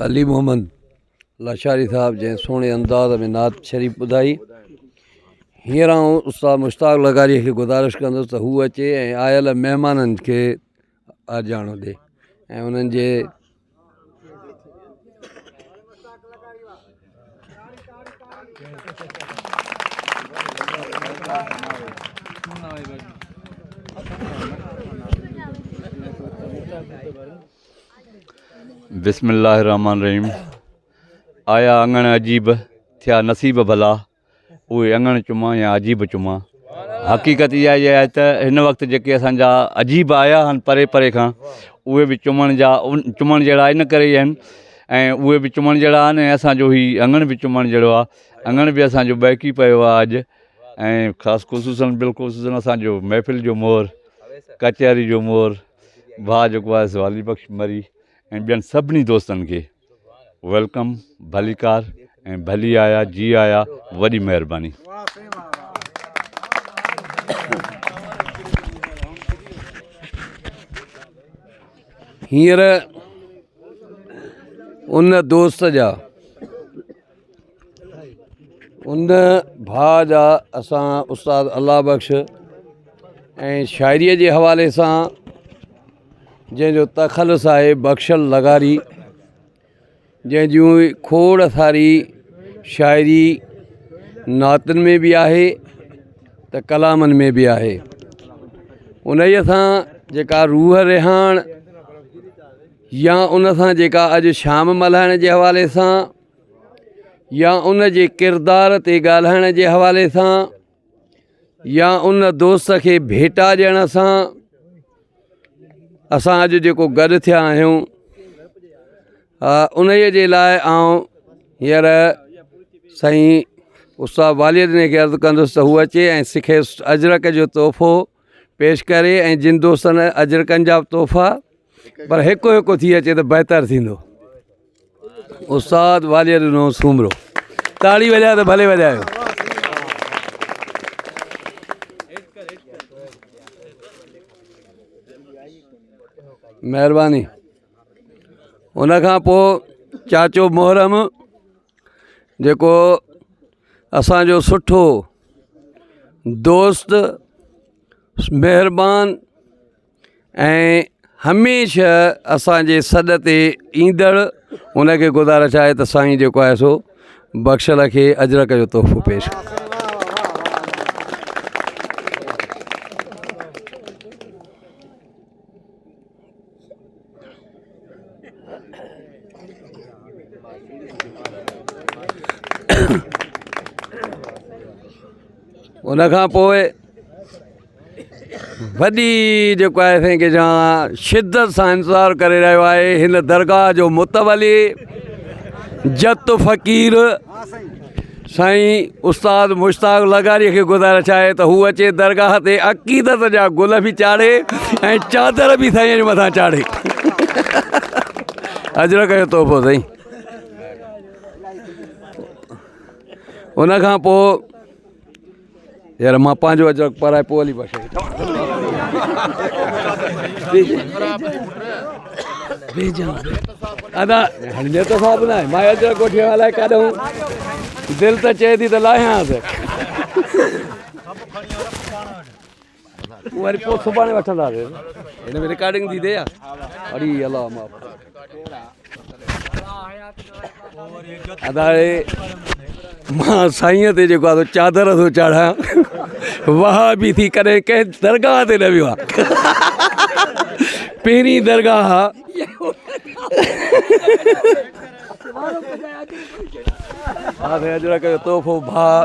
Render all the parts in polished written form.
علي محمد لاشاري صاحب جنهن سهڻي انداز ۾ نعت شريف ٻڌائي. هينئر آئون استاد مشتاق لغاري کي گذارش ڪندس ته هو اچي ۽ آيل مهمانن کي آجياڻو ڏي ۽ انهن جي بسم الله الرحمن الرحيم آيا اڱڻ عجيب ٿيا نصيب ڀلا اهي اڱڻ چمان يا عجيب چمان حقيقت اها ئي آهي ته هن وقت جيڪي اسان جا عجيب آيا آهن پري پري کان اهي به چمڻ جا چمڻ جهڙا ان ڪري ئي آهن ۽ اهي به چمڻ جهڙا آهن ۽ اسان جو هي اڱڻ به چمڻ جهڙو آهي اڱڻ به اسان جو ٻهڪي پيو آهي اڄ ۽ خاص خصوصن بالخصوصن اسان جو محفل جو مور ڪچهري جو مور ڀاء جيڪو آهي سو علي بخش مري ۽ ٻين سڀني دوستن کي welcome ڀليڪار ۽ ڀلي آيا جي آيا وڏي مهرباني. هينئر ان دوست جا ان ڀاء جا اسان استاد الله بخش ۽ شاعريء جي حوالي سان جنهن جو تخلص آهي بخشل لغاري جنهن جون کوڙ ساري شاعري نعتن ۾ به آهي ته ڪلامن ۾ به آهي انهيء سان جيڪا روح رهاڻ يا ان سان جيڪا اڄ شام ملهائڻ جي حوالي سان يا ان جي ڪردار تي ڳالهائڻ جي حوالي سان يا ان دوست کي ڀيٽا ڏيڻ سان اسان اڄ جيڪو گڏ ٿيا آهيون ان جي لاء آئون هينئر سائين استاد والي ڏني کي عرض ڪندس ته هو اچي ۽ سکيس اجرڪ جو تحفو پيش ڪري ۽ جن دوستن اجرڪن جا به تحفا پر هڪ هڪ ٿي اچي ته بهتر ٿيندو. استاد والي ڏنو سومرو تاڙي وڄايو ته ڀلي وڄايو. مهرباني ان کان پوء چاچو محرم جيڪو اسانجو سٺو دوست مهربان ۽ هميشه اسان جي سڏ تي ايندڙ ان کي گذارش آهي ته سائين جيڪو آهي سو بخشل کي اجرڪ جو تحفو پيش ڪري. ان کان پوء وڏي جيڪو آهي سائين کي چوان شدت سان انتظار ڪري رهيو آهي هن درگاهه جو متولي جت فقير سائين استاد مشتاق لغاري کي گذارش آهي ته هو اچي درگاهه تي عقيدت جا گل به چاڙهي ۽ چادر به سائين جي مٿان چاڙهي اجرڪ جو تحفو سائين ان کان پوء يار مان پنهنجو اجرڪ پارائي پوء علي بخش کي چوان ادا هاڻي نيتو صاحب نه آهي مان اجرڪ وٺي آيو الائي ڪاڏهون دل ته چئي ٿي ته لاهيانس وري پوء سڀاڻي وٺنداسين هن ۾ رڪارڊنگ ٿي ٿئي يا اڙي الله معاف ادا مان سائين تي جيڪو آهي چادر ٿو چاڙهيان واهه به ٿي ڪڏهن ڪنهن درگاهه تي نه ويو آهي پهرين درگاهه ها سائين اجرڪ جو تحفو ڀاء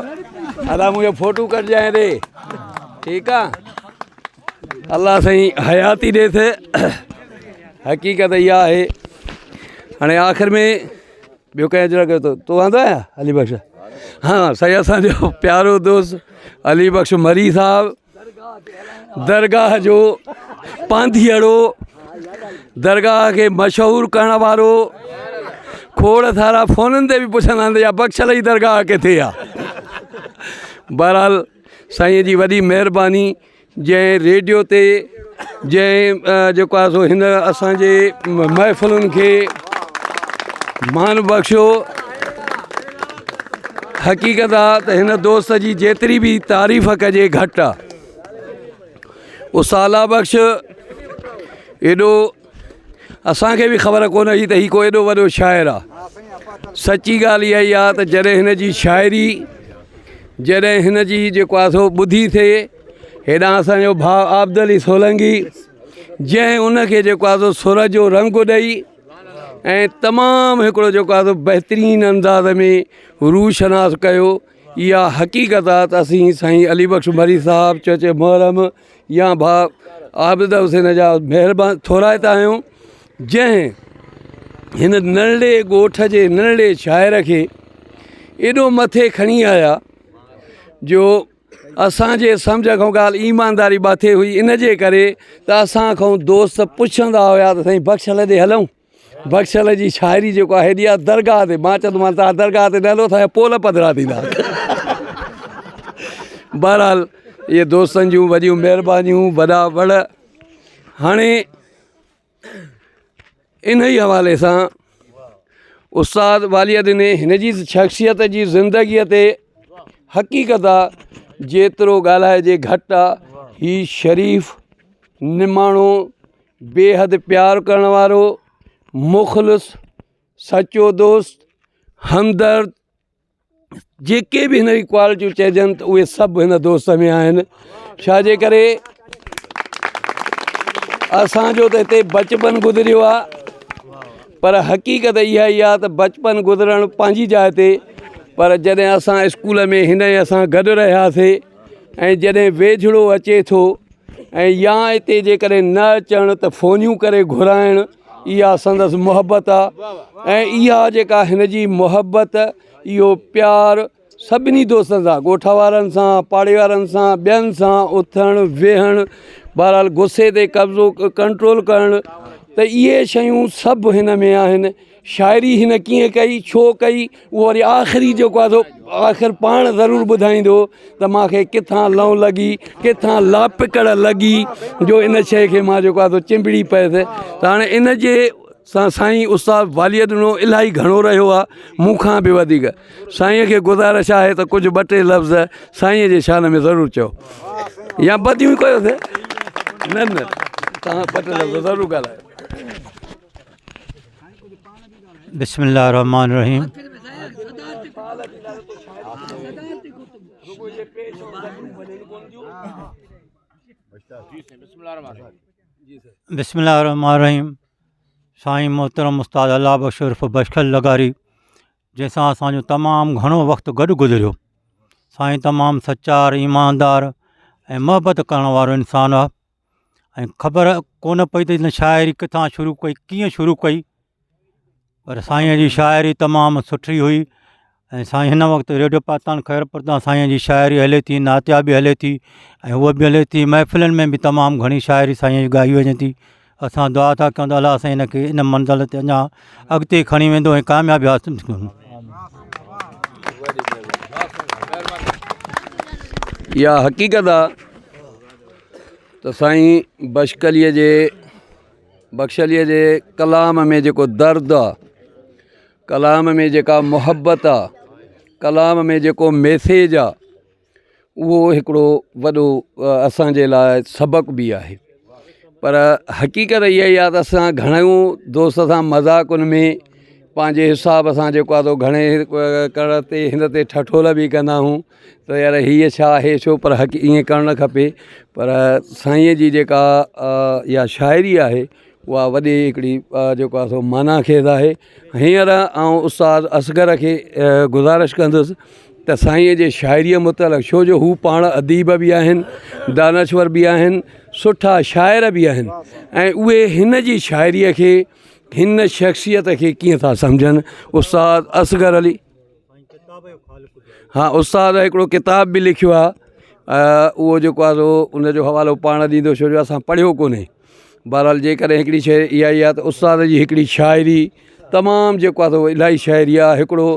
ادا منهنجو فوٽو ڪڍجانء ڏي ٺيڪ آ الله سائين حياتي ڏي ٿي حقيقت اها آهي هاڻي آخر ۾ ٻيو ڪنهن اجرڪ جو تو آندو آهي علي بخش ها سائين اسانجو پيارو دوست علي بخش مري صاحب درگاهه جو پانڌيئڙو درگاهه کي مشهور ڪرڻ وارو کوڙ سارا فونن تي به پڇندا آهن ته يا بخشل جي درگاهه ڪٿي آ بهرحال سائين جي وڏي مهرباني جنهن ريڊيو تي جنهن جيڪو آهي سو هن اسانجي محفلن کي مان بخشو حقيقت آ ته هن دوست جي جيتري به تعريف ڪجي گهٽ آ استاد الله بخش ايڏو اسان کي به خبر ڪونه هئي ته هي ڪو ايڏو وڏو شاعر آ سچي ڳالهه اها ئي آ ته جڏهن هن جي شاعري جڏهن هن جي جيڪو آ سو ٻڌي ٿئي هيڏانهن اسان جو ڀاء عابد علي سولنگي جنهن ان کي جيڪو آ سو سر جو رنگ ڏئي ۽ تمام هڪڙو جيڪو آ سو بهترين انداز ۾ روشناس ڪيو اها حقيقت آ ته اسين سائين علي بخش مري صاحب چچي محرم يا ڀاء عابد حسين جا مهربان ٿورائتا آهيون جنهن هن ننڍڙي ڳوٺ جي ننڍڙي شاعر کي ايڏو مٿي کڻي آيا جو اسان جي سمجهه کان ڳالهه ايمانداري مٿي هئي ان جي ڪري ته اسان کان دوست پڇندا هيا ته سائين بخشل ڏي هلون بخشل جي شاعري جيڪو آهي هيڏي آهي درگاهه تي مان چوندو تان درگاهه تي نه هلو اسان جا پول پڌرا ٿيندا بهرحال اهي دوستن جون وڏيون مهربانيون وڏا وڙ هاڻي ان ئي حوالي سان استاد واليا ڏني هن جي شخصيت جي زندگيء تي حقيقت آ جيترو ڳالهائجي گهٽ آ هي شريف نماڻو بيحد پيار ڪرڻ وارو مخلص سچو دوست همدرد جيڪي به هن جي ڪوالٽيون چئجن ته اهي سڀ هن دوست ۾ آهن ڇا جي ڪري اسانجو ته هتي بچپن گذريو آهي پر حقيقت اها ئي آهي ته بچپن گذرڻ پنهنجي جاء تي پر جڏهن اسان اسڪول ۾ هن ۽ اسان گڏ رهياسي ۽ جڏهن ويجهڙو اچي ٿو ۽ يا هتي جيڪڏهن نه اچڻ ته فونيون ڪري گهرائڻ اها سندس محبت آ ۽ اها جيڪا هن جي محبت اهو پيار سڀني دوستن سان ڳوٺ وارن سان پاڙي وارن سان ٻين سان اٿڻ ويهڻ بهرحال غصي تي قبضو ڪنٽرول ڪرڻ ته اهي شيون سڀ هن ۾ آهن شاعري هن ڪيئن ڪئي ڇو ڪئي اهو وري آخري جيڪو آهي سو آخر پاڻ ضرور ٻڌائيندو ته مان کي ڪٿان لئون لڳي ڪٿان لاپڪڙ لڳي جو ان شيء کي مان جيڪو آهي سو چنبڙي پيس ته هاڻي ان جي سان سائين استاد واليء ڏنو الاهي گهڻو رهيو آهي مون کان به وڌيڪ سائين کي گذارش آهي ته ڪجهه ٻه ٽي لفظ سائين جي شان ۾ ضرور چئو يا بديون ڪيوسي نه نه تهان ٻه ٽي لفظ ضرور ڳالهايو. بسم الله الرحمن الرحيم بسم الله الرحمن الرحيم سائين محترم استاد الله بخش عرف بخشل لغاري جنهن سان اسانجو تمام گهڻو وقت گڏ گذريو سائين تمام سچار ايماندار ۽ محبت ڪرڻ وارو انسان آهي ۽ خبر ڪونه پئي ته هن شاعري ڪٿان شروع ڪئي ڪيئن شروع ڪئي پر سائينءَ جي شاعري تمام سٺي هئي ۽ سائين هن وقت ريڊيو پاڪستان خيرپور تان سائينءَ جي شاعري هلي ٿي نعتيه به هلي ٿي ۽ هوءَ به هلي ٿي محفلن ۾ به تمام گهڻي شاعري سائينءَ جي ڳائي وڃي ٿي اسان دعا ٿا ڪيون ته الله سائين هن کي ان منزل تي اڃا اڳتي کڻي ويندو ۽ ڪاميابي حاصل ڪندو. اها حقيقت آ ته سائين بشڪليء جي بخشليء جي ڪلام ۾ جيڪو درد آ ڪلام ۾ جيڪا محبت آ ڪلام ۾ جيڪو ميسيج آ اهو هڪڙو وڏو اسان جي لاء سبق به آهي پر حقيقت اها ئي آهي ته اسان گهڻيون دوست سان مذاقن ۾ پنهنجي حساب سان جيڪو آهي سو گهڻي ڪرڻ تي هن تي ٺٺول به ڪندا آهيون ته يار هيء ڇا آهي ڇو پر حق ائين ڪرڻ نه کپي پر سائينءَ جي جيڪا اها شاعري آهي اها وڏي هڪڙي جيڪو آهي سو معنيٰ خيز آهي هينئر آئون استاد اصغر کي گذارش ڪندس ته سائينءَ جي شاعريءَ متعلق ڇو جو هو پاڻ اديب به آهن دانشور به آهن سٺا شاعر به آهن ۽ اهي هن جي شاعريءَ کي هن شخصيت کي ڪيئن ٿا سمجهن استاد اصغر علي ها استاد هڪڙو ڪتاب به لکيو آهي اهو جيڪو آهي سو ان جو حوالو پاڻ ڏيندو ڇو جو اسان پڙهيو ڪونهي بهرحال جيڪڏهن هڪڙي شيء اها ئي آهي ته استاد جي هڪڙي شاعري تمام جيڪو آهي سو الاهي شاعري آهي هڪڙو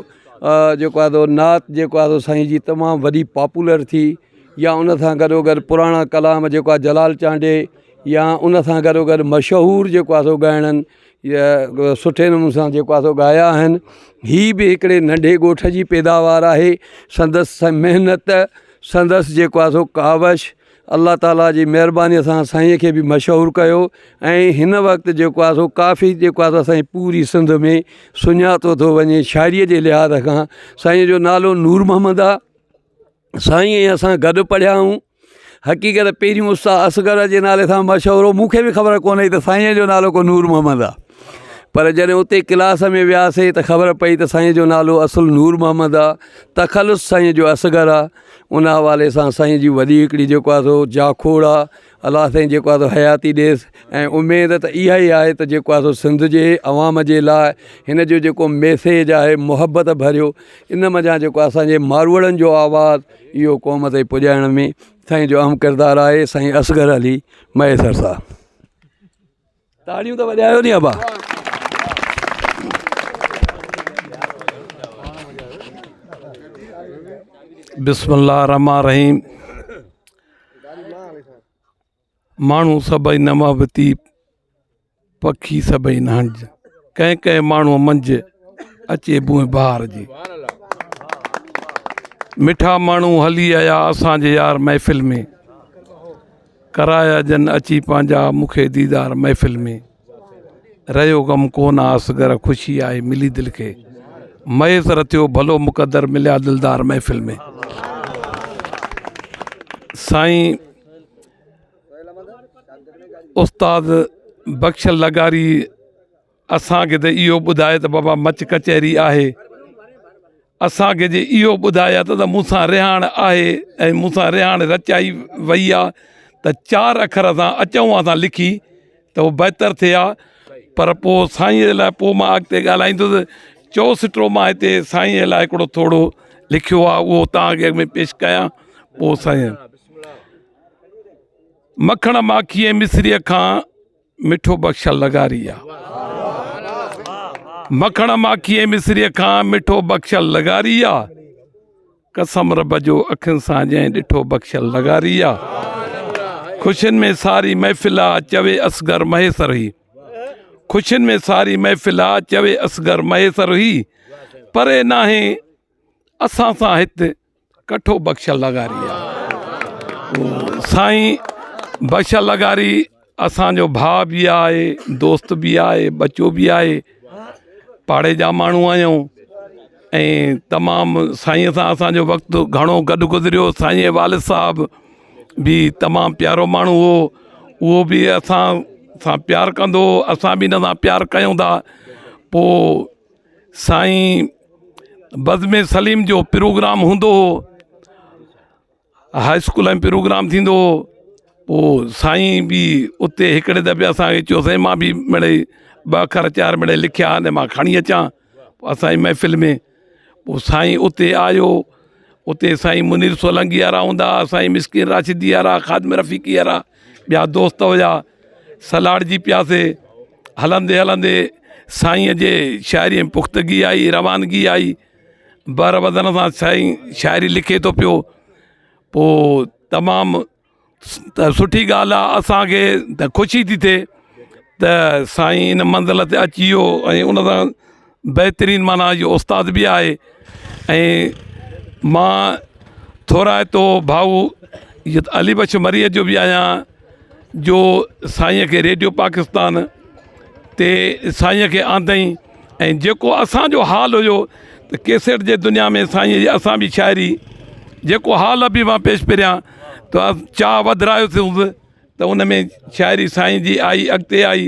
جيڪو آهي سو نعت جيڪو آهي سو سائين جي تمام وڏي پاپولر ٿي يا ان سان گڏو گڏ پراڻا ڪلام جيڪو آهي جلال چانڊيي يا ان سان گڏو گڏ مشهور جيڪو آهي سو ڳائڻن. سٺي نموني سان جيڪو آهي سو ڳايا آهن. هي به هڪڙي ننڍي ڳوٺ جي پيداوار آهي. سندس محنت سندس جيڪو آهي سو ڪاوش الله تعاليٰ جي مهربانيء سان سائينء کي به مشهور ڪيو ۽ هن وقت جيڪو آهي سو ڪافي جيڪو آهي سو اسان جي پوري سنڌ ۾ سڃاتو ٿو وڃي شاعريء جي لحاظ کان سائينء جو نالو نور محمد آهي سائين ۽ اسان گڏ پڙهيا آهيون حقيقت پهريون استاد اصغر جي نالي سان مشهور هو مون کي به خبر ڪونه هئي ته سائينء جو نالو ڪو نور محمد آهي پر جڏهن اتي ڪلاس ۾ وياسي ته خبر پئي ته سائين جو نالو اصل نور محمد آ تخلص سائين جو اصغر آ ان حوالي سان سائين جي وڏي هڪڙي جيڪو آ سو جاکوڙ آ الله سائين جيڪو آ سو حياتي ڏيس ۽ اميد ته اها ئي آهي ته جيڪو آ سو سنڌ جي عوام جي لاء هن جو جيڪو ميسيج آهي محبت ڀريو ان منجهان جيڪو اسانجي ماروئڙن جو آواز اهو قوم تائين پڄائڻ ۾ سائين جو اهم ڪردار آهي سائين اصغر علي مهيسر صاحب تاڙيون ته وڄايو ني ابا. بسم الله الرحمن الرحيم ماڻهو سڀئي نه محبتي پکي سڀئي نه هنج ڪنهن ڪنهن ماڻهو منجهه اچي بوء بهار جي مٺا ماڻهو هلي آيا اسان جي يار محفل ۾ ڪرايا جن اچي پنهنجا مون کي ديدار محفل ۾ رهيو غم ڪو نه اصغر خوشي آئي ملي دل کي ميسر ٿيو ڀلو مقدر مليا دلدار محفل ۾ سائين استاد بخشل لغاري اسان کي ته اهو ٻڌائي ته بابا مچ ڪچهري آهي اسان کي جي اهو ٻڌايا ته مون سان رهاڻ آهي ۽ مون سان رهاڻ رچائي وئي آ ته چار اکر اسان اچون اسان لکي ته اهو بهتر ٿئي ها پر پوء سائينء جي لاء پوء مان اڳتي ڳالهائيندس چئو سٽو مان هتي سائينء جي لاء هڪڙو ٿورو لکيو آ اهو توهان کي اڳ ۾ پيش ڪيان پوء سائين مکڻ ماکي ۽ مصريء کان مٺو بخشل لغاري آ. مکڻ ماکي ۽ مصريء کان مٺو بخشل لغاري آ. قسم رب جو اکين سان جنهن ڏٺو بخشل لغاري آ. خوشين ۾ ساري محفل آ چوي اصغر مهيسر هي. خوشين ۾ ساري محفل آ چوي اصغر مهيسر هي. پري ناهي اسان سان هت ڪٺو بخشل لغاري آ. سائين بخشل لغاري اسان جو ڀاء به آهي دوست به آهي ٻچو به آهي پاڙي جا ماڻهو آهيون ۽ تمام سائين سان اسان جو وقت گهڻو گڏ گذريو سائين جي والد صاحب به تمام پيارو ماڻهو هو اهو به اسان سان پيار ڪندو هو اسان به هن سان پيار ڪيون ٿا پوء سائين بزم سليم جو پروگرام هوندو هو هاء اسڪول ۾ پروگرام ٿيندو هو پوء سائين به اتي هڪڙي دفعي اسانکي چيو سائين مان به مڙئي ٻه اکر چار مڙئي لکيا آهن مان کڻي اچان پوء اسانجي محفل ۾ پوء سائين اتي آيو اتي سائين منير سولنگي وارا هوندا هئا سائين مسڪين راشدي وارا خادم رفيقي وارا ٻيا دوست هيا سلاڙجي پياسي هلندي هلندي سائينء جي شاعريء ۾ پختگي آئي روانگي آئي بر وزن سان سائين شاعري لکي ٿو پيو پوء تمام ته سٺي ڳالهه آهي اسانکي ته خوشي ٿي ٿئي ته سائين ان منزل تي اچي ويو ۽ ان سان بهترين معنيٰ اهو استاد به آهي ۽ مان ٿورائتو ڀائو علي بخش مريء جو به آهيان جو سائينء کي ريڊيو پاڪستان تي سائينء کي آندئين ۽ جيڪو اسان جو حال هيو ته ڪيسيٽ جي دنيا ۾ سائينء جي اسان به شاعري جيڪو حال به مان پيش پريان ته چاهه وڌرايوسين ته ان ۾ شاعري سائين جي آئي اڳتي آئي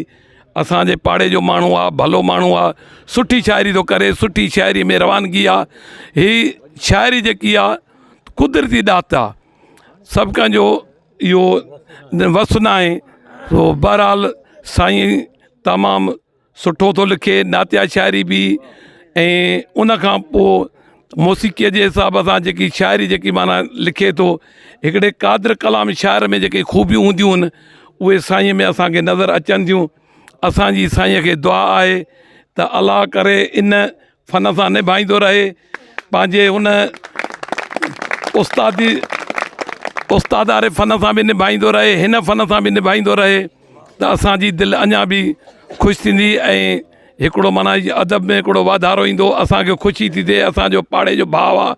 اسان جي پاڙي جو ماڻهو آ ڀلو ماڻهو آ سٺي شاعري ٿو ڪري سٺي شاعري ۾ روانگي آ هي شاعري جيڪي آ قدرتي ڏات آ سڀ ڪنهن جو اهو وس نه آهي سو بهرحال سائين تمام سٺو ٿو لکي نعتيه شاعري به ۽ ان کان پوء موسيقيء جي حساب سان جيڪي شاعري جيڪي معنيٰ لکي ٿو هڪڙي قادر ڪلام شاعر ۾ جيڪي خوبيون هونديون آهن اهي سائينء ۾ اسان کي نظر اچن ٿيون اسانجي سائينء کي دعا آهي ته الله ڪري ان فن سان نڀائيندو رهي پنهنجي ان استادي استاد واري فن سان به نڀائيندو رهي هن فن سان به نڀائيندو رهي. ته اسان جي دل اڃا به خوش ٿيندي ۽ هڪڙو معنيٰ ادب ۾ هڪڙو واڌارو ايندو اسان کي خوشي ٿي ٿئي اسان جو پاڙي جو ڀاء آهي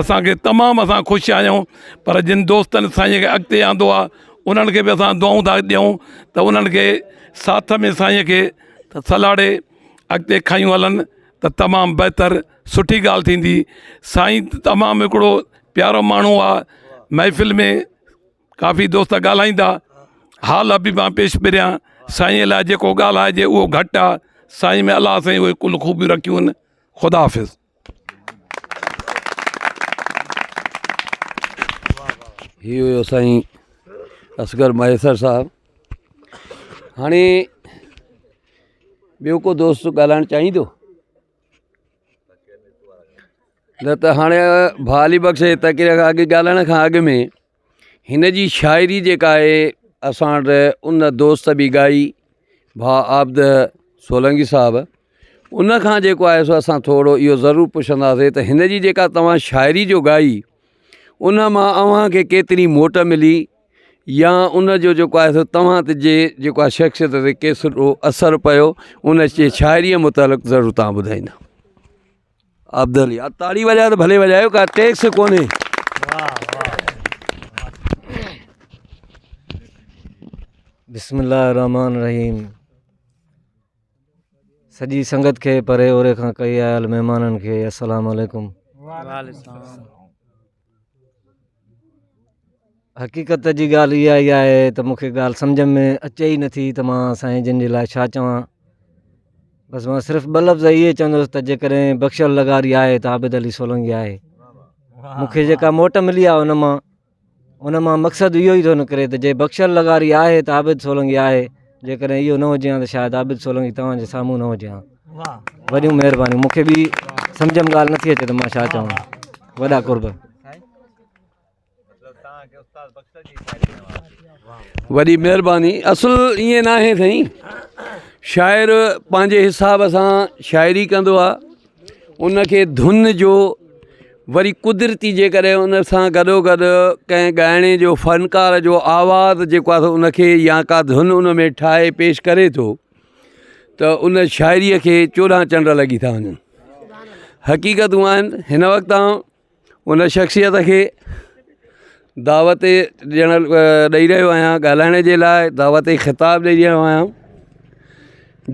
اسان کي تمام اسان خوش آهيون پر جن دوستن سائين کي اڳتي آندو آهي انهن کي به اسان دعائون ٿا ڏيون ته انهن کي ساٿ ۾ سائين کي سلهاڙي اڳتي کيون هلن ته تمام بهتر سٺي ڳالهه ٿيندي سائين تمام هڪڙو پيارو ماڻهو آهي محفل ۾ ڪافي دوست ڳالهائيندا حال به مان پيش پريان سائين لاء جيڪو ڳالهائجي اهو گهٽ آهي سائين ۾ الله سائين اهي ڪل خوبيون رکيون آهن خدا حافظ. هي هيو سائين اصغر مهيسر صاحب هاڻي ٻيو ڪو دوست ڳالهائڻ چاهيندو نه ته هاڻي ڀاء علي بخش جي تقرير کان اڳ ڳالهائڻ کان اڳ ۾ هن جي شاعري جيڪا آهي اسان وٽ ان دوست به ڳائي ڀاء عابد سولنگي صاحب ان کان جيڪو آهي سو اسان ٿورو اهو ضرور پڇنداسي ته هن جي جيڪا توهان شاعري جو ڳائي ان مان اوهان کي ڪيتري موٽ ملي يا ان جو جيڪو آهي سو توهان تي جي جيڪو آهي شخصيت تي ڪيترو اثر پيو ان جي شاعريء متعلق ضرور توهان ٻڌائيندا عبد علي آ تاڙي وڄايو ته ڀلي وڄايو ڪا ٽيڪس ڪونهي. بسم الله الرحمن الرحيم سڄي سنگت کي پري اوري کان ڪئي آيل مهمانن کي السلام عليڪم حقيقت جي ڳالهه اها ئي آهي ته مون کي ڳالهه سمجهه ۾ اچي ئي نٿي ته مان سائين جن جي لاء ڇا چوان بس مان صرف ٻه لفظ اهي چوندس ته جيڪڏهن بخشل لغاري آهي ته عابد علي سولنگي آهي مون کي جيڪا موٽ ملي آهي ان مان ان مان مقصد اهو ئي ٿو نڪري ته جي بخشل لغاري آهي ته عابد سولنگي آهي جيڪڏهن اهو نه هجي ها ته شايد عابد سولنگي توهان جي سامهون نه هجي ها وڏيون مهربانيون مون کي به سمجهه ۾ ڳالهه نٿي اچي ته مان ڇا چوان وڏا قرب وڏي مهرباني اصل ائين ناهي سائين شاعر پنهنجي حساب سان شاعري ڪندو آ ان کي ڌن جو وري قدرتي جيڪڏهن ان سان گڏو گڏ ڪنهن ڳائڻي جو فنڪار جو آواز جيڪو آ ان کي يا ڪا ڌن ان ۾ ٺاهي پيش ڪري ٿو ته ان شاعريء کي چوڏهن چنڊ لڳي ٿا وڃن حقيقتون آهن هن وقت آئون ان شخصيت کي دعوت ڏيڻ ڏئي رهيو آهيان ڳالهائڻ جي لاء دعوت خطاب ڏئي رهيو آهيان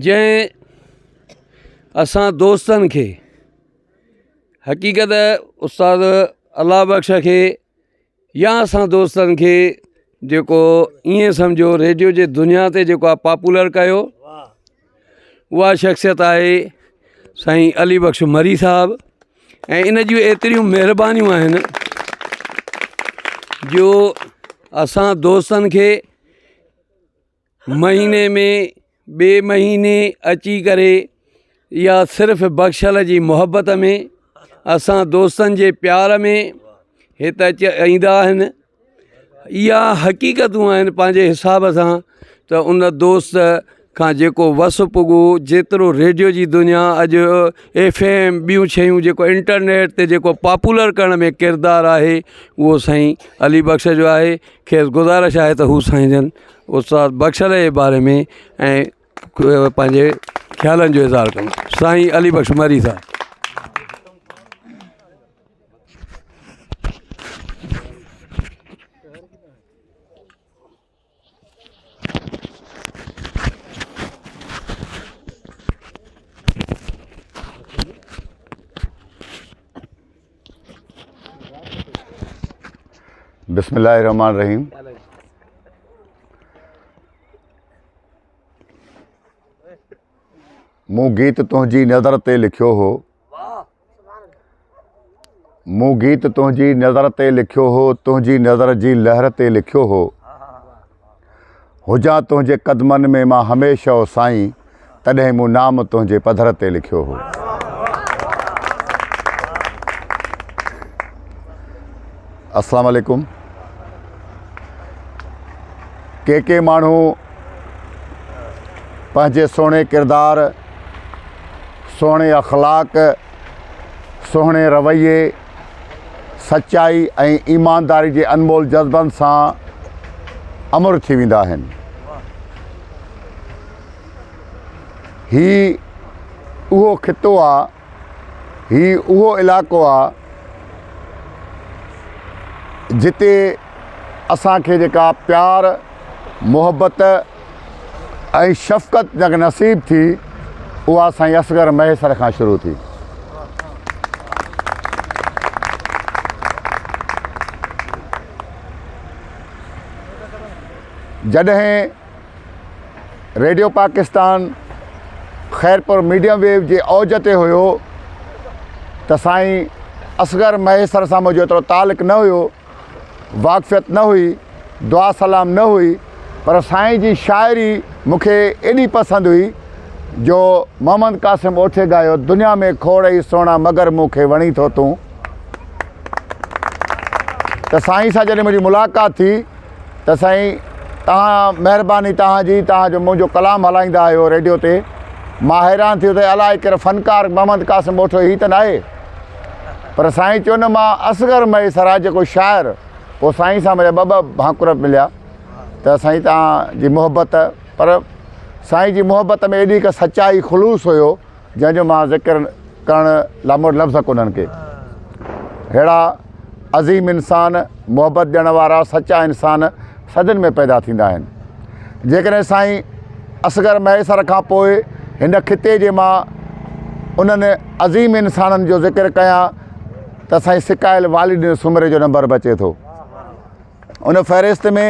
جنهن اسان دوستن کي حقيقت استاد الله بخش کي يا اسان دوستن کي جيڪو ائين سمجهو ريڊيو جي دنيا تي جيڪو آهي پاپولر ڪيو اها شخصيت آهي سائين علي بخش مري صاحب ۽ ان جون ايتريون مهربانيون آهن جو اسان دوستن کي مهيني ۾ ٻئي مهيني اچي ڪري اها صرف بخشل جي محبت ۾ اسان دوستن جي پيار ۾ هت اچ ايندا آهن اها حقيقتون آهن پنهنجي حساب سان ته ان دوست کان جيڪو وس پڳو جيترو ريڊيو جي دنيا اڄ ايف ايم ٻيون شيون جيڪو انٽرنيٽ تي جيڪو پاپولر ڪرڻ ۾ ڪردار آهي اهو سائين علي بخش جو آهي کيس گذارش آهي ته هو سائين جن استاد بخشل جي باري ۾ ۽ پنهنجي خيالن جو اظهار ڪن سائين علي بخش مري صاحب بسم الله الرحمن الرحيم مون گيت تنهنجي نظر تي لکيو هو مون گيت تنهنجي نظر تي لکيو هو تنهنجي نظر جي لهر تي لکيو هو هجان تنهنجي قدمن ۾ مان هميشه او سائين تڏهن مون نام تنهنجي پڌر تي لکيو هو. السلام عليڪم ڪي ڪي ماڻهو پنهنجي سهڻي ڪردار سهڻي اخلاق سهڻي رويي سچائي ۽ ايمانداري جي انمول جذبن سان امر ٿي ويندا آهن. هي اهو خطو آ، هي اهو علائقو آ جتي اسان کي جيڪا پيار، محبت ۽ شفقت جنگ نصيب ٿي اها سائين اصغر مهيسر کان شروع ٿي. جڏهن radio Pakistan Khairpur medium wave جي اوج تي هيو ته سائين اصغر مهيسر سان منهنجو ايترو تعلق نه هيو، واقفيت نه هئي، دعا سلام نه هئي پر سائين جي شاعري مون کي ايڏي پسند هئي جو محمد قاسم اوٺي ڳايو دنيا ۾ کوڙ ئي سهڻا مگر مون کي وڻين ٿو تون ته سائين سان جڏهن منهنجي ملاقات ٿي ته سائين توهان مهرباني توهان جي توهان جو منهنجو ڪلام هلائيندا آهيو ريڊيو تي مان حيران ٿي ويو ته الائي ڪهڙو فنڪار محمد قاسم اوٺو هي ته ناهي پر سائين چيو نه مان اصغر مهيسر آهيان جيڪو شاعر پوء سائين سان منهنجا ٻه ٻه ڀاڪر مليا ته سائين توهان جي محبت پر سائين جي محبت ۾ ايڏي هڪ سچائي خلوص هيو جنهن جو مان ذڪر ڪرڻ لاء مون وٽ لفظ ڪونهن ڪي. ههڙا عظيم انسان، محبت ڏيڻ وارا سچا انسان صدين ۾ پيدا ٿيندا آهن. جيڪڏهن سائين اصغر مهيسر کان پوء هن خطي جي مان انهن عظيم انسانن جو ذڪر ڪيان ته سائين سڪايل والي ڏنو سومري جو نمبر به اچي ٿو. ان فهرست ۾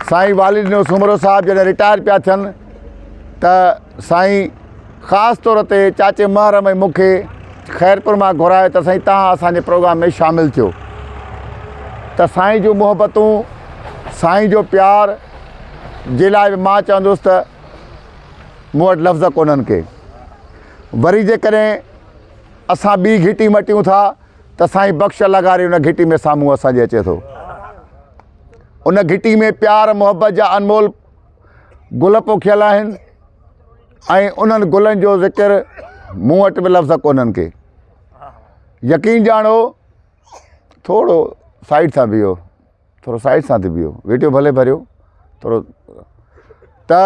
سائين والي ڏنو سومرو صاحب جڏهن رٽائر پيا ٿين ته سائين خاص طور تي چاچي محرم ۽ مون کي خيرپور مان گهرايو ته سائين تهان اسانجي پروگرام ۾ شامل ٿيو ته سائين جون محبتون سائين جو پيار جي لاء به مان چوندس ته مون وٽ لفظ ڪونهن ڪي وري جيڪڏهن اسان ٻي گهٽي مٽيون ٿا ته سائين بخش لغاري ان گهٽي ۾ سامهون اسان جي اچي ٿو. ان گهٽي ۾ پيار محبت جا انمول گل پوکيل آهن ۽ انهن گلن جو ذڪر مون وٽ به لفظ ڪونهن ڪي. يقين ڄاڻو ٿورو سائيڊ سان بيهو ٿورو سائيڊ سان ٿي بيهو ويڊيو ڀلي ڀريو ٿورو ته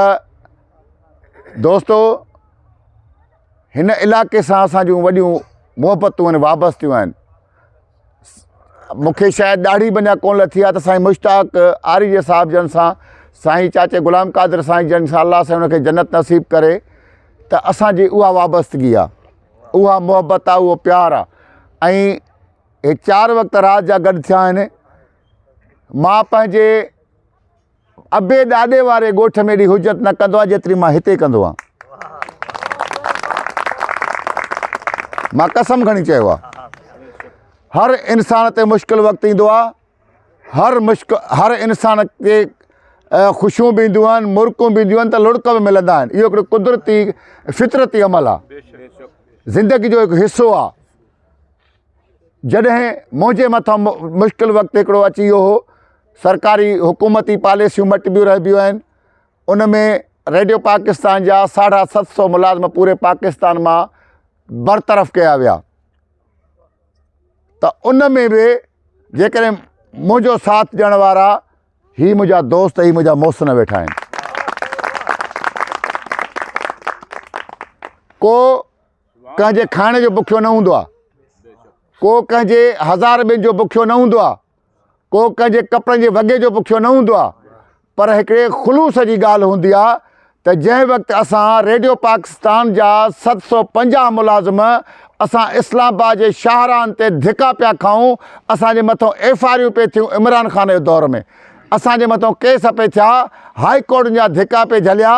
دوستو هن علائقي سان اسان جون وڏيون محبتون آهن وابستيون آهن مون کي شايد ڏاڙهي به اڃا ڪونه لٿي آهي ته سائين مشتاق آريجي صاحب جن سان سائين چاچي غلام قادر سائين جن سان الله سائين ان کي جنت نصيب ڪري ته اسان جي اها وابستگي آهي اها محبت آهي اهو پيار آهي ۽ هي چار وقت رات جا گڏ ٿيا آهن مان پنهنجي ابي ڏاڏي واري ڳوٺ ۾ ايڏي حجت نه ڪندو آهيان جيتري مان هتي ڪندو آهيان. مان قسم کڻي چيو آهي هر انسان تي مشڪل وقت ايندو آهي هر مشڪل هر انسان تي خوشيون به اينديون آهن مرڪون به اينديون آهن ته لڙڪ به ملندا آهن اهو هڪڙو قدرتي فطرتي عمل آهي زندگي جو هڪ حصو آهي جڏهن منهنجي مٿان مشڪل وقت هڪڙو اچي ويو هو سرڪاري حڪومتي پاليسيون مٽبيون رهبيون آهن ان ۾ ريڊيو پاڪستان جا ساڍا ست سو ملازم پوري پاڪستان مان برطرف ڪيا ويا ته ان ۾ به جيڪڏهن منهنجو ساٿ ڏيڻ وارا هي منهنجا دوست هي منهنجا محسن ويٺا آهن ڪو ڪنهن جي کائڻ جو بکيو نه هوندو آهي ڪو ڪنهن جي هزار ٻن جو بکيو نه هوندو آهي ڪو ڪنهن جي ڪپڙن جي وڳي جو بکيو نه هوندو آهي پر هڪڙي خلوص جي ڳالهه هوندي آهي ته جنهن وقت اسان ريڊيو پاڪستان جا 750 ملازم اسان اسلام آباد جي شاهراهن تي ڌڪا پيا کائون اسان جي مٿو ايف آريون پئي ٿيون عمران خان جي دور ۾ اسان جي مٿو ڪيس پئي ٿيا هائي ڪورٽن جا ڌڪا پئي جهليا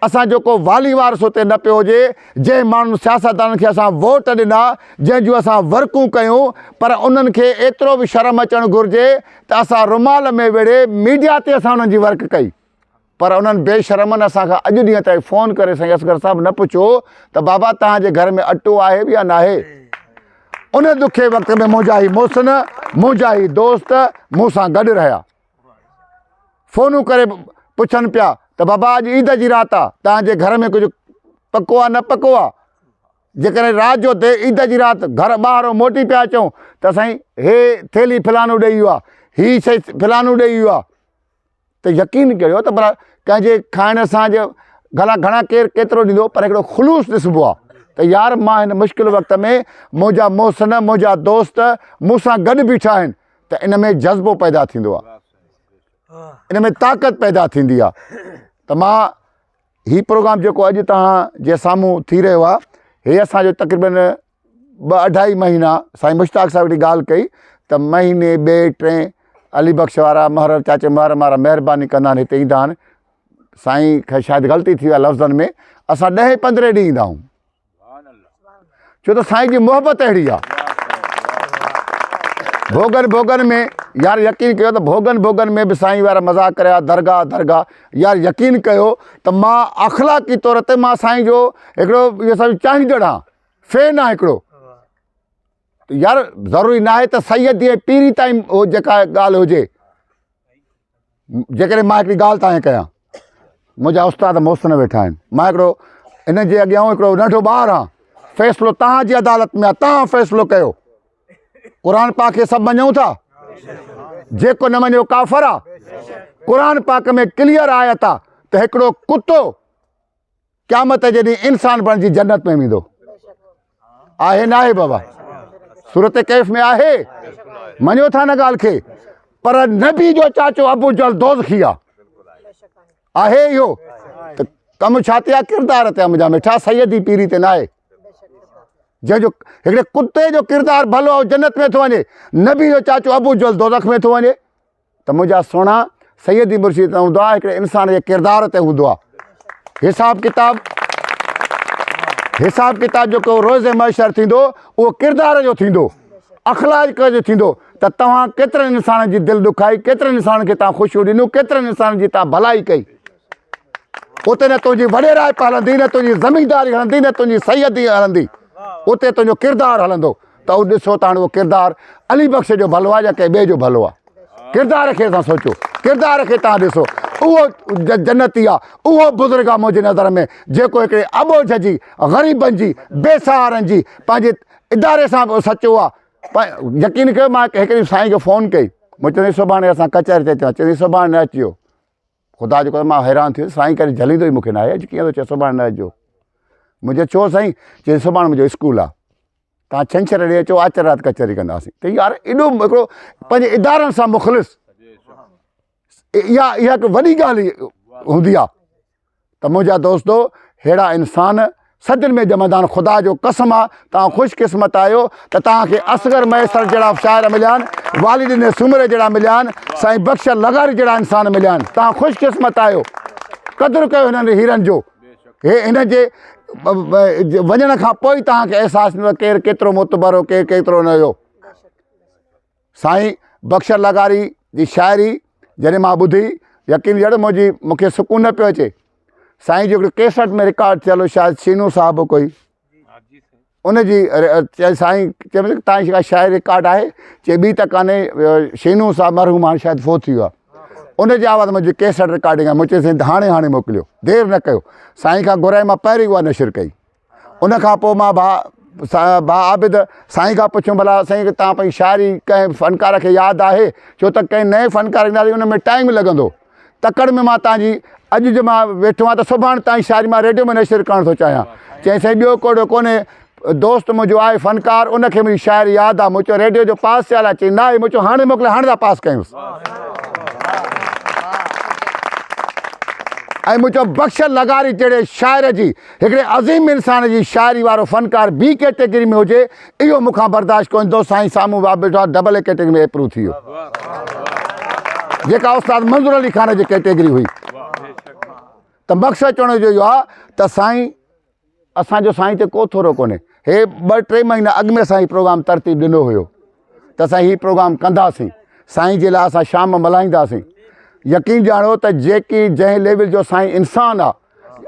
اسان جو ڪو والي وارث اتي نه پيو هجي جنهن ماڻهن سياستدانن کي اسان ووٽ ڏنا، جنهن جون اسان ورڪون ڪيون، پر انهن کي ايترو به شرم اچڻ گهرجي ته اسان رومال ۾ ويڙهي ميڊيا تي اسان انهن جي ورڪ ڪئي، پر انهن بي شرمن اسان کان اڄ ڏينهن تائين فون ڪري سائين اصغر صاحب نه پڇيو ته بابا توهان جي گهر ۾ اٽو آهي به يا ناهي. ان ڏکي وقت ۾ منهنجا هي محسن، منهنجا هي دوست مون سان گڏ رهيا. فونون ڪري پڇن پيا ته بابا اڄ عيد جي رات آ توهان جي گهر ۾ ڪجهه پڪو آ نه پڪو آ جيڪڏهن رات جو تي عيد جي رات گهر ٻاهرو موٽي پيا اچون ته سائين هي ٿيلهي فلانو ڏئي ويو آ هي شي فلانو ڏئي ويو آ ته يقين ڪريو ته پر ڪنهن جي کائڻ سان جي گلا گهڻا ڪير ڪيترو ڏيندو پر هڪڙو خلوص ڏسبو آ ته يار مان هن مشڪل وقت ۾ منهنجا محسن منهنجا دوست مون سان گڏ بيٺا آهن ته ان ۾ جذبو پيدا ٿيندو آ ان ۾ طاقت پيدا ٿيندي آ ته مان هي پروگرام جيڪو اڄ توهان جي سامهون ٿي رهيو آ هي اسان جو تقريبن ٻه اڍائي مهينا سائين مشتاق صاحب هڪڙي ڳالهه ڪئي ته مهيني ٻئي ٽئين علي بخش وارا محرم چاچي محرم وارا مهرباني ڪندا آهن هتي ايندا آهن سائين کان شايد غلطي ٿي وئي لفظن ۾ اسان ڏهين پندرهين ڏينهن ايندا آهيون ڇو ته سائين جي محبت اهڙي آهي ڀوڳن ڀوڳن ۾ يار يقين ڪيو ته ڀوڳن ڀوڳن ۾ به سائين وارا مذاق ڪريا درگاهه درگاهه يار يقين ڪيو ته مان اخلاقي طور تي مان سائين جو هڪڙو اهو سڀ چاهيندڙ آهيان فين آهي هڪڙو يار ضروري نه آهي ته سيدي ۽ پيري تائين هو جيڪا ڳالهه هجي جيڪڏهن مان هڪڙي ڳالهه تان ڪيان منهنجا استاد محسن ويٺا آهن مان هڪڙو ان جي اڳيان هڪڙو ننڍو ٻار آهيان فيصلو تان جي عدالت ۾ آهي تان فيصلو ڪيو قرآن پاڪ کي سڀ مڃون ٿا جيڪو نه مڃيو ڪافر آ قرآن پاڪ ۾ ڪليئر آيت آ ته هڪڙو ڪتو قيامت جي ڏينهن انسان بڻجي جنت ۾ ويندو آهي نه آهي بابا سورت ڪيف ۾ آهي مڃو ٿا نه ڳالهه کي پر نبي جو چاچو ابو جهل دوزخي آ آهي اهو ته ڪم ڇا تي آ ڪردار تي آ منهنجا مٺا سيدي پيري تي نه آهي جنهن جو هڪڙي ڪتي جو ڪردار ڀلو آ جنت ۾ ٿو وڃي نبي جو چاچو ابو جهل دوزخ ۾ ٿو وڃي ته منهنجا سهڻا سيدي مرشد نه هوندو آهي هڪڙي انسان جي ڪردار تي هوندو آهي حساب ڪتاب حساب ڪتاب جيڪو روز محشر ٿيندو اهو ڪردار جو ٿيندو اخلاق جو ٿيندو ته توهان ڪيترن انسانن جي دل ڏکائي ڪيترن انسانن کي توهان خوشيون ڏنيون ڪيترن انسانن جي توهان ڀلائي ڪئي اتي نه تنهنجي وڏيرائپ هلندي نه تنهنجي زمينداري هلندي نه تنهنجي سيدي هلندي اتي تنهنجو ڪردار هلندو ته اهو ڏسو ته هاڻي اهو ڪردار علي بخش جو ڀلو آهي يا ڪنهن ٻئي جو ڀلو آهي ڪردار کي اسان سوچو ڪردار کي تان ڏسو اهو جنتي آهي اهو بزرگ آهي منهنجي نظر ۾ جيڪو هڪڙي اٻوجهه جي غريبن جي بي سهارن جي پنهنجي اداري سان به سچو آهي يقين ڪيو مان هڪ ڏينهن سائين کي فون ڪئي مون چيو سڀاڻي اسان ڪچهري تي اچان چيائين سڀاڻي نه اچجو خدا جو قسم مان حيران ٿيس سائين ڪڏهن جهليندو ئي مونکي ناهي اڄ ڪيئن ٿو چئي سڀاڻي نه اچجو مون چيو ڇو سائين چي سڀاڻي منهنجو اسڪول آهي تان ڇنڇر ڏينهن اچو آچر رات ڪچهري ڪنداسين ته يار ايڏو هڪڙو پنهنجي ادارن سان مخلص اها اها هڪ وڏي ڳالهه هوندي آهي ته منهنجا دوستو ههڙا انسان صدين ۾ ڄمندا آهن خدا جو قسم آ توهان خوش قسمت آهيو ته توهان کي اصغر مهيسر جهڙا شاعر مليا آهن والي ڏني سومري جهڙا مليا آهن سائين بخش لغاري جهڙا انسان مليا آهن توهان خوش قسمت آهيو قدر ڪيو هنن هيرن جو هي هن جي وڃڻ کان پوء توهان کي احساس ٿيندو ڪير ڪيترو معتبر هو ڪير ڪيترو نه هيو سائين بخشل لغاري جي شاعري جڏهن مان ٻڌي يقين جهڙو منهنجي مونکي سڪون نه پيو اچي سائين جو هڪڙو ڪيسٽ ۾ رڪارڊ ٿيل هو شايد شينو صاحب ڪوئي ان جي سائين چيم ته تان جي شاعري رڪارڊ آهي چي ٻي ته ڪانهي شينو صاحب مرحوم هاڻي شايد فوت ٿي ويو آهي ان جي آواز منهنجي ڪيسٽ رڪارڊنگ آهي مون چيو سائين هاڻي هاڻي موڪليو دير نه ڪيو سائين کان گهرائي مان پهرين اها نشر ڪئي ان کان پوء مان ڀاء ڀاء عابد سائين کان پڇيم ڀلا سائين تان پنهنجي شاعري ڪنهن فنڪار کي ياد آهي ڇو ته ڪنهن نئين فنڪار اينداسين ان ۾ ٽائيم لڳندو تڪڙ ۾ مان تان جي اڄ جو مان ويٺو آهيان ته سڀاڻي تان جي شاعري مان ريڊيو ۾ نشر ڪرڻ ٿو چاهيان چيائين سائين ٻيو ڪوڙو ڪونهي دوست منهنجو آهي فنڪار ان کي منهنجي شاعري ياد آهي مون چيو ريڊيو جو پاس ٿيل آهي چيائين نه آهي مون چيو هاڻي موڪلي هاڻي ٿا پاس ڪيونس ۽ مون چيو بخشل لغاري جهڙي شاعر جي هڪڙي عظيم انسان جي شاعري وارو فنڪار بي ڪيٽيگري ۾ هجي اهو مون کان برداشت ڪونه ٿيندو سائين سامهون وا بيٺو آهي ڊبل اي ڪيٽيگري ۾ اپروو ٿي ويو جيڪا استاد منظور علي خان جي ڪيٽيگري هئي ته مقصد چوڻ جو اهو آهي ته سائين اسان جو سائين تي ڪو ٿورو ڪونهي. هي ٻه ٽي مهينا اڳ ۾ اسان هي پروگرام ترتيب ڏنو هيو ته اسان هي پروگرام ڪنداسين سائين جي لاء اسان شام ملهائينداسين يقين ڄاڻو ته جيڪي جنهن ليول جو سائين انسان آ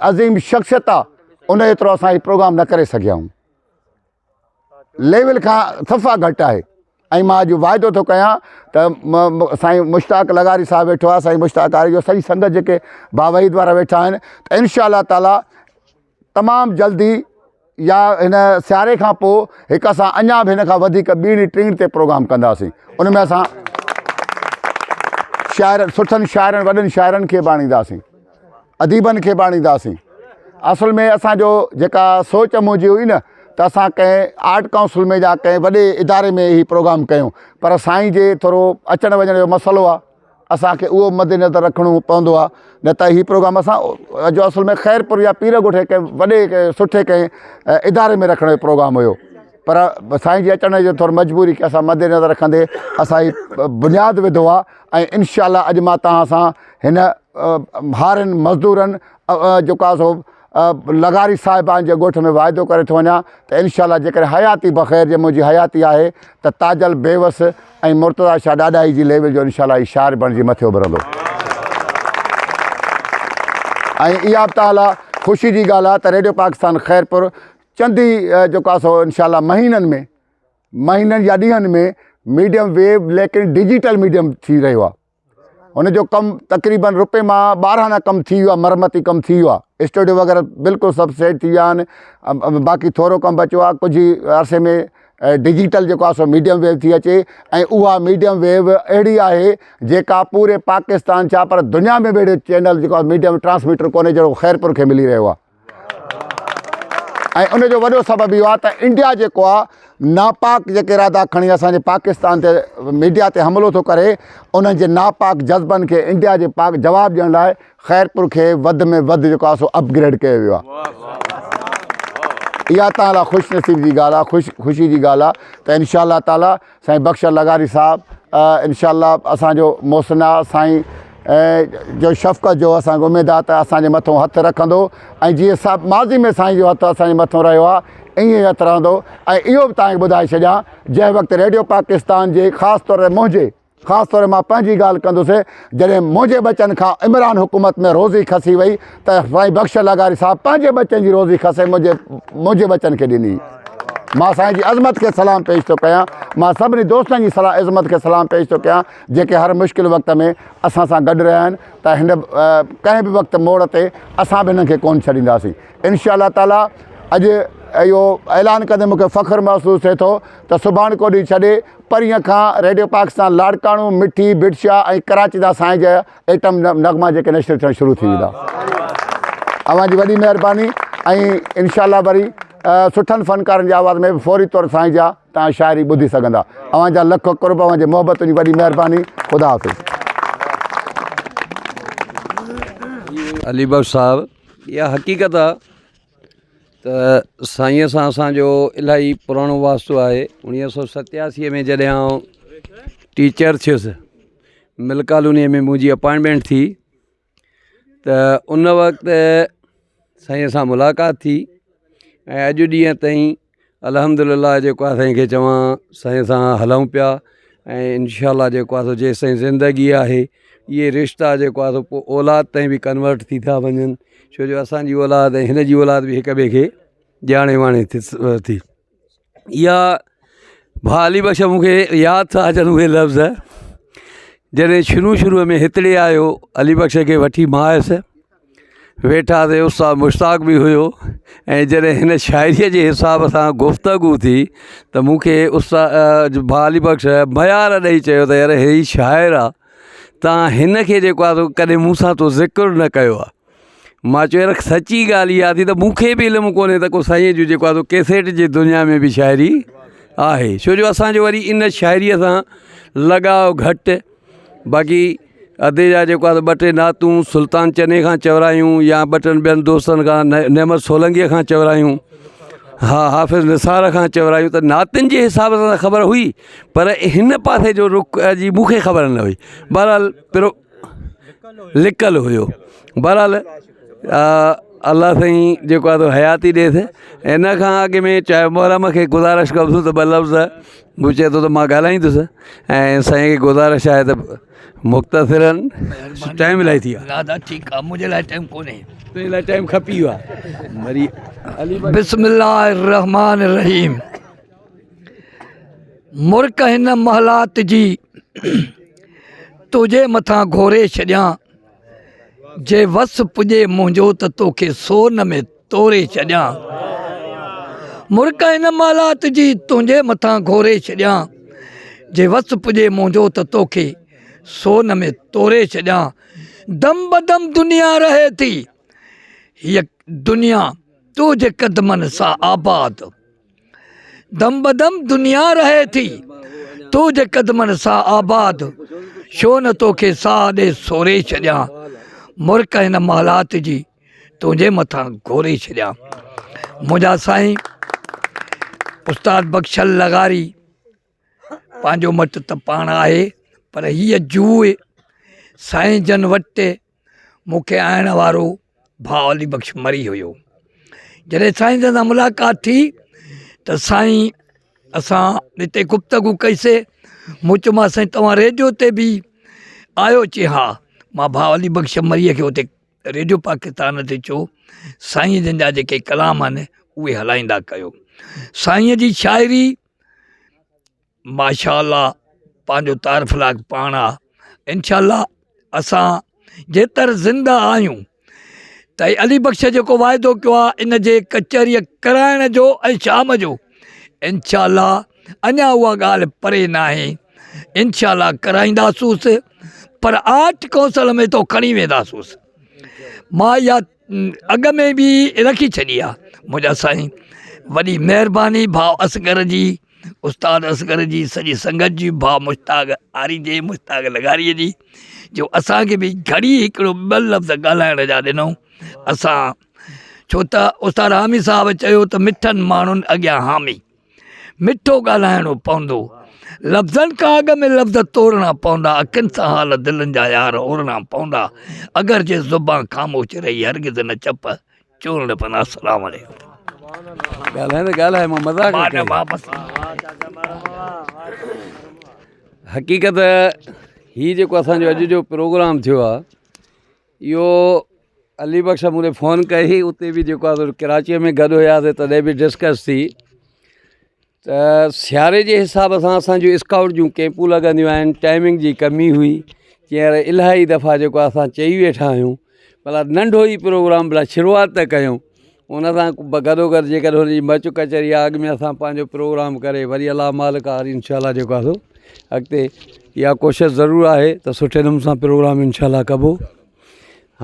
عظيم شخصيت آ ان ايترو اسان هي پروگرام نه ڪري سگهيا آهيون ليول کان صفا گهٽ آهي ۽ مان اڄ واعدو ٿو ڪيان ته سائين مشتاق لغاري صاحب ويٺو آهي سائين مشتاق آري جو سڄي سنگت جيڪي با وحيد وارا ويٺا آهن ته انشاء الله تعالي تمام جلدي يا هن سياري کان پوء هڪ اسان اڃا به هن کان وڌيڪ ٻيڻي ٽيڻي تي پروگرام ڪنداسين ان ۾ اسان شاعر سٺن شاعرن وڏن شاعرن کي به آڻينداسين اديبن کي به آڻينداسين. اصل ۾ اسان جو جيڪا سوچ منهنجي هئي نه ته اسان ڪنهن آرٽ ڪائونسل ۾ يا ڪنهن وڏي اداري ۾ هي پروگرام ڪيون پر سائين جي ٿورو اچڻ وڃڻ جو مسئلو آهي اسانکي اهو مد نظر رکڻو پوندو آهي نه ته هي پروگرام اسان جو اصل ۾ خيرپور يا پير ڳوٺ ڪنهن وڏي سٺي ڪنهن اداري ۾ رکڻ جو پروگرام هيو پر سائين جي اچڻ جو ٿورو مجبوري کي اسان مد نظر رکندي اسان هي بنياد وڌو آهي ۽ انشاء الله اڄ مان توهان سان هن هارين مزدورن جيڪو آهي سو لغاري صاحبان جي ڳوٺ ۾ واعدو ڪري ٿو وڃان ته انشاء الله جيڪڏهن حياتي بخير جي منهنجي حياتي آهي ته تاجل بيوس ۽ مرتضيٰ شاهه ڏاڏاهي جي ليول جو انشاء الله هي شاعر بڻجي مٿي اڀرندو. ۽ اها به تعاليٰ خوشي جي ڳالهه آهي ته ريڊيو پاڪستان خيرپور چند ئي جيڪو آهي سو انشاء الله مهينن ۾ مهينن يا ڏينهن ۾ ميڊيم ويو ليڪن ڊجيٽل ميڊيم ٿي رهيو آهي. هن جو ڪم تقريبن روپي مان 12 آنا ڪم ٿي ويو آهي مرمتي ڪم ٿي ويو آهي اسٽوڊيو وغيره بلڪل سڀ سيٽ ٿي ويا آهن باقي ٿورو ڪم بچيو آهي ڪجهه ئي عرصي ۾ ڊجيٽل جيڪو آهي سو ميڊيم ويو ٿي اچي ۽ اها ميڊيم ويو اهڙي آهي جيڪا پوري پاڪستان ڇا پر دنيا ۾ به اهڙو چينل جيڪو آهي ميڊيم ٽرانسميٽر ڪونهي جهڙو خيرپور کي ملي رهيو آهي ۽ ان جو وڏو سبب اهو آهي ته انڊيا جيڪو آهي ناپاڪ جيڪي ارادا کڻي اسانجي پاڪستان تي ميڊيا تي حملو ٿو ڪري انهن جي ناپاڪ جذبن کي انڊيا جي پاڪ جواب ڏيڻ لاء خيرپور کي وڌ ۾ وڌ جيڪو آهي سو اپگريڊ ڪيو ويو آهي اها تان لاء خوش نصيب جي ڳالهه آهي خوش خوشي جي ڳالهه آهي ته انشاء الله تعالي سائين بخش لغاري صاحب انشاء الله اسان جو محسن آ سائين جو شفقت جو اسان کي اميد آ ته اسان جي مٿو هٿ رکندو ۽ جيئن سڀ ماضي ۾ سائين جو هٿ اسان جي مٿو رهيو آ ائين ئي هٿ رهندو ۽ اهو به توهان کي ٻڌائي ڇڏيان جنهن وقت ريڊيو پاڪستان جي خاص طور تي منهنجي خاص طور مان پنهنجي ڳالهه ڪندس جڏهن منهنجي ٻچن کان عمران حڪومت ۾ روزي کسي وئي ته سائين بخش لغاري صاحب پنهنجي ٻچن جي روزي کسي منهنجي منهنجي ٻچن کي ڏني مان سائين جي عظمت کي سلام پيش ٿو ڪيان مان سڀني دوستن جي صلاح عظمت کي سلام پيش ٿو ڪيان جيڪي هر مشڪل وقت ۾ اسان سان گڏ رهيا آهن ته هن ڪنهن به وقت موڙ تي اسان به هنن کي ڪونه ڇڏينداسين انشاء الله تعالي اڄ اهو اعلان ڪندي مونکي فخر محسوس ٿئي ٿو ته سڀاڻڪو ڏينهن ڇڏي پرينء کان ريڊيو پاڪستان لاڙڪاڻو مٺي ڀٽشاهه ۽ ڪراچي تان سائين جا ايٽم نغما جيڪي نشر ٿيڻ شروع ٿي ويندا اوهان جي وڏي مهرباني ۽ انشاء الله وري سٺن فنڪارن جي آواز ۾ به فوري طور سائين جا توهان شاعري ٻڌي سگهندا اوهان جا لک قرب اوهان جي محبتن جي وڏي مهرباني خدا حافظ. علي بخش صاحب اها حقيقت آ ته سائينء سان اسان جو الاهي پراڻو واسطو آهي 1987 ۾ جڏهن آئون ٽيچر ٿيس مل ڪالونيء ۾ منهنجي اپائنٽمينٽ ٿي ته ان وقت سائينء سان ملاقات ٿي ۽ اڄ ڏينهن تائين الحمد لله جيڪو آهي سائين کي چوان سائين سان هلون پيا ۽ انشاء الله جيڪو آهي سو جيستائين زندگي آهي اهي رشتا جيڪو آهي سو پوء اولاد تائين به ڪنورٽ ٿي ٿا وڃن ڇو جو اسانجي اولاد ۽ هن جي اولاد به هڪ ٻئي کي ڄاڻي واڻي ٿي اها ڀاء علي بخش مون کي ياد ٿا اچن اهي لفظ جڏهن شروع شروع ۾ هتڙي آيو علي بخش کي وٺي مان آيس ويٺاسي استاد مشتاق به هيو ۽ جڏهن هن شاعريء جي حساب سان گفتگو ٿي ته مون کي استاد ڀاء علي بخش ميار ڏئي چيو ته يار هي شاعر آ تان هن کي جيڪو آ سو ڪڏهن مون سان تو ذڪر نه ڪيو آ مان چيو يار سچي ڳالهه اها ٿي ته مون کي به علم ڪونهي ته ڪو سائينء جو جيڪو آهي سو ڪيسيٽ جي دنيا ۾ به شاعري آهي ڇو جو اسانجو وري ان شاعريء سان لڳاء گهٽ باقي ادي جا جيڪو آهي ٻه ٽي نعتون سلطان چني کان چورايون يا ٻه ٽن ٻين دوستن کان نعمت سولنگيء کان چورايون ها حافظ نثار کان چورايون ته نعتن جي حساب سان خبر هئي پر هن پاسي جو رخ جي مون کي خبر نه هئي بهرحال پرو لڪل هيو بهرحال الله سائين جيڪو آهي سو حياتي ڏيس ان کان اڳ ۾ چاهي محرم کي گذارش ڪبس ته ٻه لفظ هو چئي ٿو ته مان ڳالهائيندس ۽ سائين کي گذارش آهي ته مختصرن ٽائيم الائي ٿي ويو دادا ٺيڪ آ منهنجي لاء ٽائيم ڪونهي تنهنجي لاء ٽائيم کپي ويو آهي وري بسم الله الرحمن الرحيم مرڪ هن محلات جي تنهنجي مٿان گهوري ڇڏيان جي وس پڄي منهنجو ته توکي سون ۾ توري ڇڏيان مرڪ هن محلات جي تنهنجي مٿان گهوري ڇڏيان جي وس پڄي منهنجو ته توکي سون ۾ توري ڇڏيان دم بدم دنيا رهي ٿي. هيء دنيا تنهنجي قدمن سان آباد. دم بدم دنيا رهي ٿي تنهنجي قدمن سان آباد. ڇو نه توکي ساهه ڏي سوري ڇڏيان، مرڪ هن محلات جي تنهنجي مٿان گهوري ڇڏيان. منهنجا سائين استاد بخشل لغاري پنهنجو مٽ ته پاڻ آهي پر هيء جوء سائين جن وٽ مون کي آڻڻ وارو ڀاء علي بخش مري هيو. جڏهن سائين جن سان ملاقات ٿي ته سائين اسان هتي گفتگو ڪئيسي مون چيومانس سائين توهان ريڊيو تي به آيو چي ها مان ڀاء علي بخش مريء کي اتي ريڊيو پاڪستان تي چيو سائين جن جا جيڪي ڪلام آهن اهي هلائيندا ڪيو سائين جي شاعري ماشاء الله پنهنجو تعارف لاء پاڻ آ انشاء الله اسان جيتر زنده آهيون ته علي بخش جيڪو واعدو ڪيو آ ان جي ڪچهري ڪرائڻ جو ۽ شام جو انشاء الله اڃا اها ڳالهه پري ناهي انشاء الله ڪرائينداسوس پر آرٽ ڪائونسل ۾ تو کڻي وينداسوس مان اها اڳ ۾ به رکي ڇڏي آ منهنجا سائين وڏي مهرباني ڀاء اصغر جي استاد اصغر جي سڄي سنگت جي ڀاء مشتاق آري جي مشتاق لغاري جي جو اسان کي به گهڙي هڪڙو ٻه لفظ ڳالهائڻ جا ڏنو اسان ڇو ته استاد حامي صاحب چيو ته مٺن ماڻهن اڳيان حامي مٺو ڳالهائڻو پوندو لفظن کان اڳ ۾ لفظ تورڻا پوندا اکين سان حال دلن جا يار اورڻا پوندا اگر جي زبان خاموش رهي هرگز نه چپ چورڻ پوندا السلام عليڪم ڳالهائي ته ڳالهائي مان مذاق ڪئي حقيقت هي جيڪو اسان جو اڄ جو پروگرام ٿيو آهي اهو علي بخش مون کي فون ڪئي اتي به جيڪو آهي ڪراچيء ۾ گڏ هياسي تڏهن به ڊسڪس ٿي ته سياري جي حساب سان اسانجون اسڪائوٽ جون ڪيمپون لڳنديون آهن ٽائمنگ جي ڪمي هئي چي يار الاهي دفعا جيڪو آهي اسان چئي ويٺا آهيون ڀلا ننڍو ئي پروگرام ڀلا شروعات ته ڪيون ان سان گڏو گڏ جيڪڏهن هن جي مچ ڪچهري آهي اڳ ۾ اسان پنهنجو پروگرام ڪري وري الله مالڪ آهي انشاء الله جيڪو آهي سو اڳتي اها ڪوشش ضرور آهي ته سٺي نموني سان پروگرام انشاء الله ڪبو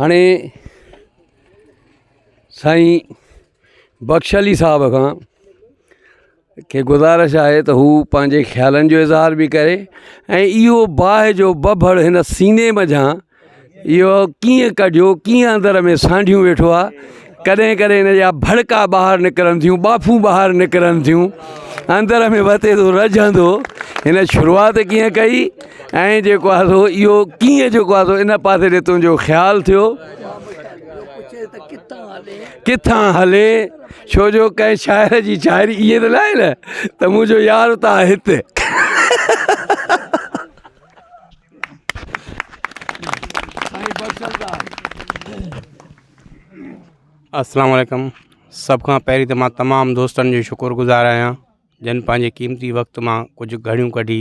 هاڻي سائين بخش علي صاحب کان کي گذارش آهي ته هو پنهنجي خيالن جو اظهار به ڪري ۽ اهو باهه جو ڀڀڙ هن سيني منجهان اهو ڪيئن ڪڍيو ڪيئن اندر ۾ سانڍيون ويٺو آهي ڪڏهن ڪڏهن هن جا ڀڙڪا ٻاهر نڪرن ٿيون ٻاڦون ٻاهر نڪرن ٿيون اندر ۾ وتي ٿو رجهندو هن شروعات ڪيئن ڪئي ۽ جيڪو آهي سو اهو ڪيئن جيڪو آهي سو ان پاسي ڏي تنهنجو خيال ٿيو ڪٿان هلي ڇو جو ڪنهن شاعر جي شاعري ائين ته ناهي نه ته منهنجو يار ته هت السلام عليڪم سڀ کان پهرين ته مان تمام دوستن جو شڪر گذار آهيان جن پنهنجي قيمتي وقت مان ڪجهه گهڙيون ڪڍي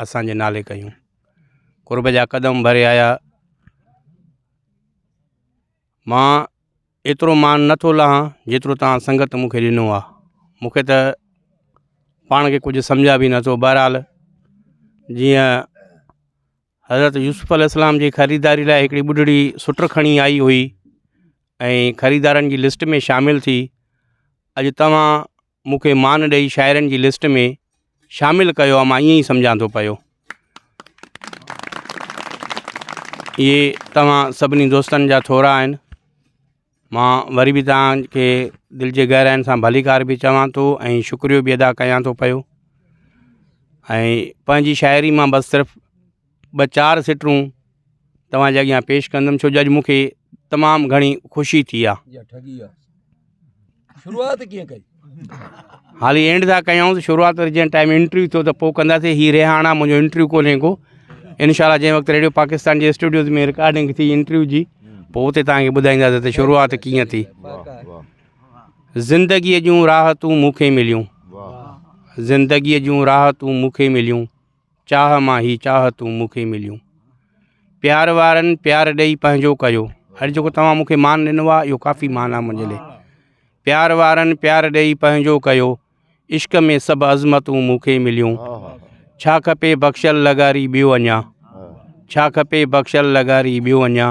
اسانجي نالي ڪيون قرب جا قدم ڀري آيا مان ايترو مان نٿو لهان جيترو توهان سنگت مون کي ڏنو آهي مون کي ته پاڻ کي ڪجهه سمجهان به نٿو بهرحال جيئن حضرت يوسف عليه السلام جي خريداري لاءِ هڪڙي ٻڍڙي سؤٽ کڻي آئي هئي ۽ خريدارن جي لسٽ ۾ شامل ٿي اڄ توهان مون کي مان ڏئي شاعرن جي لسٽ ۾ شامل ڪيو آهي مان ائين ئي سمجهان ٿو پيو اهي توهان سڀني دوستن جا ٿورا آهن مان وري به توهان کي دل جي گهراين سان ڀليڪار به چوان ٿو ۽ شڪريو به ادا ڪيان ٿو پيو ۽ پنهنجي شاعري مان بس صرف ٻه چار سٽون توهان جي اڳيان پيش ڪندم ڇو جو اڄ مون کي تمام گهڻي خوشي ٿي آهي شروعات ڪيئن ڪئي حالي اينڊ ٿا ڪيون شروعات وري جنهن ٽائيم انٽرويو ٿيو ته پوء ڪنداسين هي رهاڻ آهي منهنجو انٽرويو ڪونهي ڪو انشاء الله جنهن وقت ريڊيو پاڪستان جي اسٽوڊيوز ۾ رڪارڊنگ ٿي انٽرويو جي پوء اتي توهان کي ٻڌائينداسين ته شروعات ڪيئن ٿي زندگيء جون راحتون مون کي مليون زندگيء جون راحتون مون کي مليون چاهه مان هي چاهتون مون کي مليون. پيار وارن پيار ڏئي پنهنجو ڪيو. اڄ جيڪو توهان مون کي مان ڏنو آهي اهو ڪافي مان آهي منهنجي لاء. پيار وارن پيار ڏئي پنهنجو ڪيو. عشق ۾ سڀ عظمتون مون کي مليون. ڇا کپي بخشل لغاري ٻيو اڃا. ڇا کپي بخشل لغاري ٻيو اڃا.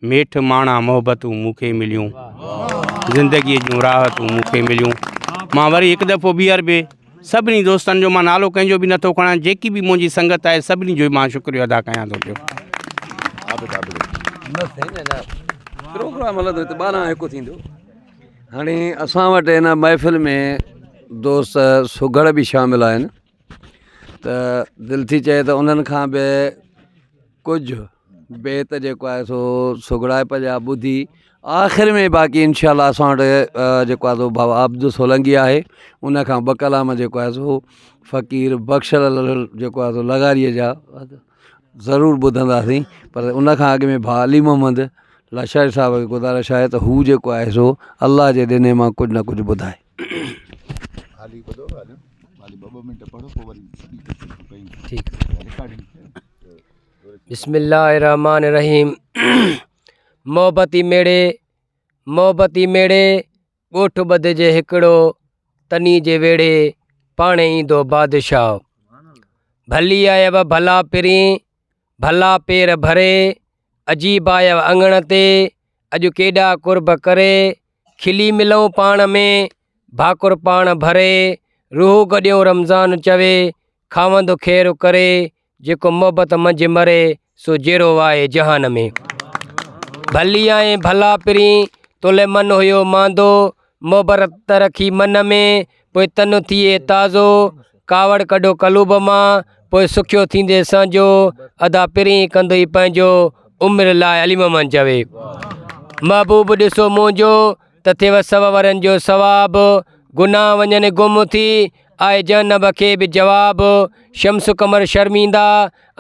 ميٺ ماڻا محبتون مون کي مليون. زندگيء جون راحتون مون کي مليون. مان وري هڪ دفعو ٻيهر به سڀني دوستن جو مان نالو ڪنهن جو به نٿو کڻان جيڪي به منهنجي سنگت آهي سڀني جو مان شڪريو ادا ڪيان ٿو پيو. پروگرام هلندو هتي 12 هڪ ٿيندو. هاڻي اسان وٽ هن محفل ۾ دوست سگهڙ به شامل آهن ته دل ٿي چئي ته انهن کان به ڪجهه بيت جيڪو آهي سو سگهڙائپ جا ٻڌي آخر ۾ باقي انشاء الله اسان وٽ جيڪو آهي سو بابا عبد سولنگي آهي ان کان ٻه ڪلام جيڪو آهي سو فقير بخشل جيڪو آهي سو لغاريء جا ضرور ٻڌنداسين پر ان کان اڳ ۾ ڀاء علي محمد لاشاري صاحب کي گذارش آهي ته هو جيڪو آهي سو الله جي ڏني مان ڪجهه نه ڪجهه ٻڌائي. بسم الله الرحمٰن الرحيم محبتي ميڙي محبتي ميڙي ڳوٺ ٻڌجي هڪڙو تني جي ويڙهي پاڻهي ايندو بادشاهه ڀلي آيو ڀلا پرين ڀلا پير ڀري عجيب آيو اڱڻ تي اڄ ڪيڏا قرب ڪري کلي ملون پاڻ ۾ ڀاڪر پاڻ ڀري روح گڏيون رمضان چوي خاوند خير ڪري جيڪو محبت منجهه مري سو جيئرو آهي جهان ۾. ڀلي آئين ڀلا پرين، تولئه من هيو ماندو، محبت رکي من ۾، پوء تن ٿئي تازو، ڪاوڙ ڪڍو قلوب مان، پوء سکيو ٿيندي سهنجو، ادا پرين ڪندئي پنهنجو، عمر لاء علي محمد چوي. محبوب ڏسو منهنجو، ته ٿيو سو ورن جو ثواب، گناهه وڃن گم ٿي، آء جهنب کي به جواب، شمس قمر شرميندا،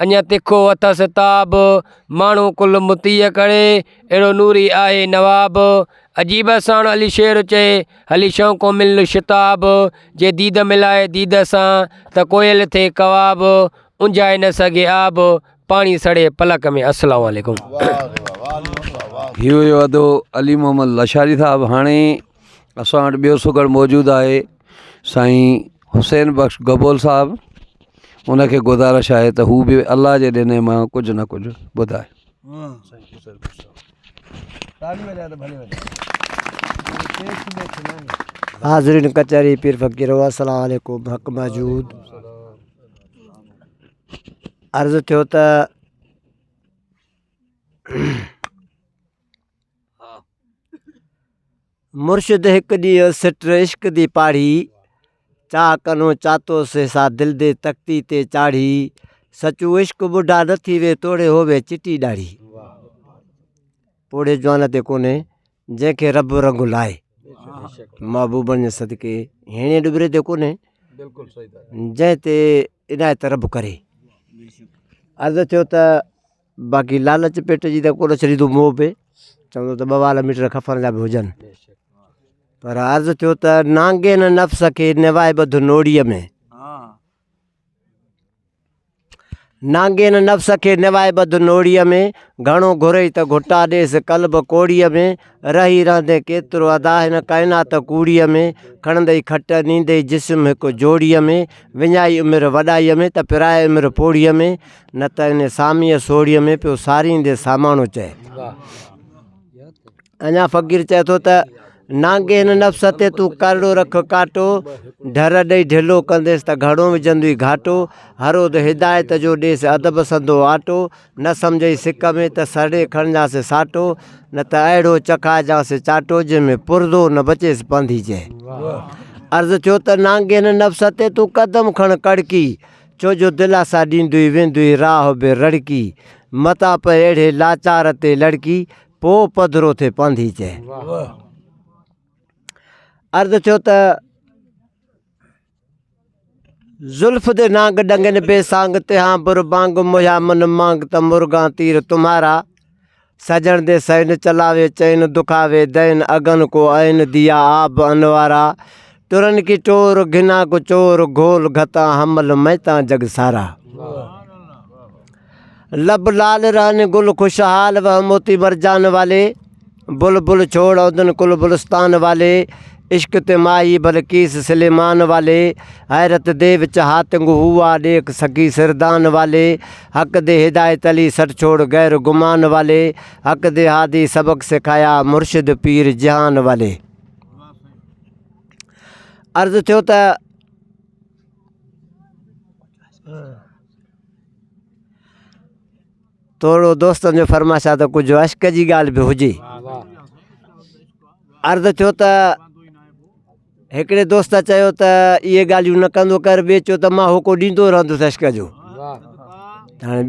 اڃا تکو اٿس تاب، ماڻهو ڪل مطيع ڪري، اهڙو نوري آهي نواب. عجيب ساڻ علي شير چئي، هلي شوق مل شتاب، جي ديد ملائي ديد سان، ته ڪوئل ٿئي ڪواب، اونجهائي نه سگهي آب، پاڻي سڙي پلڪ ۾. السلام عليڪم. هي هيو ادو علي محمد لاشاري صاحب هاڻي اسان وٽ ٻيو سگهڙ موجود آهي سائين حسين بخش گبول صاحب ان کي گذارش آهي ته هو به الله جي ڏني مان ڪجهه نه ڪجهه ٻڌائي. حاضرين ڪچهري پير فقير السلام عليڪم حق موجود عرض ٿيو ته مرشد هڪ ڏينهن سٽ عشق the پاڙهي، چاهه ڪنون چاتوس سا دل the تختي تي چاڙهي، سچو عشق ٻڍا نه ٿيوي توڙي هووي چٽي ڏاڙهي. پوڙهي جوان تي ڪونهي جنهن کي رب رنگ لائي. محبوبن جي صدقي هيڻي ڏٻري تي ڪونهي جنهن تي عنايت رب ڪري. عرض ٿيو ته باقي لالچ پيٽ جي ته ڪونه ڇڏيندو موهه به چوندو ته ٻه وال ميٽر کفن جا به هجن پر عرض ٿيو ته نانگين نفس کي نوائي ٻڌ نوڙيء ۾ نانگين نفس کي نوائي ٻڌ نوڙيء ۾ گهڻو گهرئي ته گهٽا ڏيس قلب ڪوڙيء ۾ رهي رهندين ڪيترو ادا هن ڪائنات ڪوڙيء ۾، کڻندئي کٽ نيندئي جسم هڪ جوڙيء ۾، وڃائي عمر وڏائيء ۾ ته پرائي عمر پوڙهيء ۾، نه ته ان ساميء سوڙهيء ۾ پيو ساريندي ساماڻو چئي. اڃا فقير چئي ٿو ته، نانگي هن نفس تي تون ڪرڙو رک ڪاٽو، ڍر ڏئي ڍلو ڪنديس ته گهڻو وجهندوئي گهاٽو، هروز هدايت جو ڏيس ادب سندو آٽو، نه سمجهئي سڪ ۾ ته سرڙي کڻجانس ساٽو، نه ته اهڙو چکائجانس چاٽو، جنهن ۾ پرزو نه بچيس پانڌي چئي. عرض ٿيو ته نانگي هن نفس تي تون قدم کڻ ڪڙڪي، ڇو جو دلاسا ڏيندوئي ويندوئي راهه به رڙڪي، متان پئي اهڙي لاچار تي لڙڪي، پوء پڌرو ٿئي پانڌي چئي. عرض ٿيو ته. زلف دي نانگ ڏنگن بي سانگ تهان بر بانگ موهيا من مانگ ته مرغان تير تمهارا سجڻ the سين چلاوي چين دکاوي دين اگن ڪو عين ديا آب انوارا ٽرن ڪي ٽور گهنا ڪو چور گهول گهتان حمل مين تان جڳ سارا لب لال رهن گل خوشحال وه موتي مرجان والي بلبل ڇوڙ اودن ڪل بلستان والي. عشق تے ماهي بلقيس سليمان والي، حيرت the وچ هاتنگ هئا ڏيک سگهي سردان والي، حق the هدايت علي سٽ ڇوڙ غير گمان والي، حق the هادي سبق سکايا مرشد پير جهان والي. عرض ٿيو ته. ٿورو دوستن جو فرمائش آ ته ڪجهه عشق جي ڳالهه به هجي. عرض ٿيو ته هڪڙي دوست چيو ته اهي ڳالهيون نه ڪندو ڪر، ٻئي چيو ته مان هوڪو ڏيندو رهندس عشق جو. هاڻي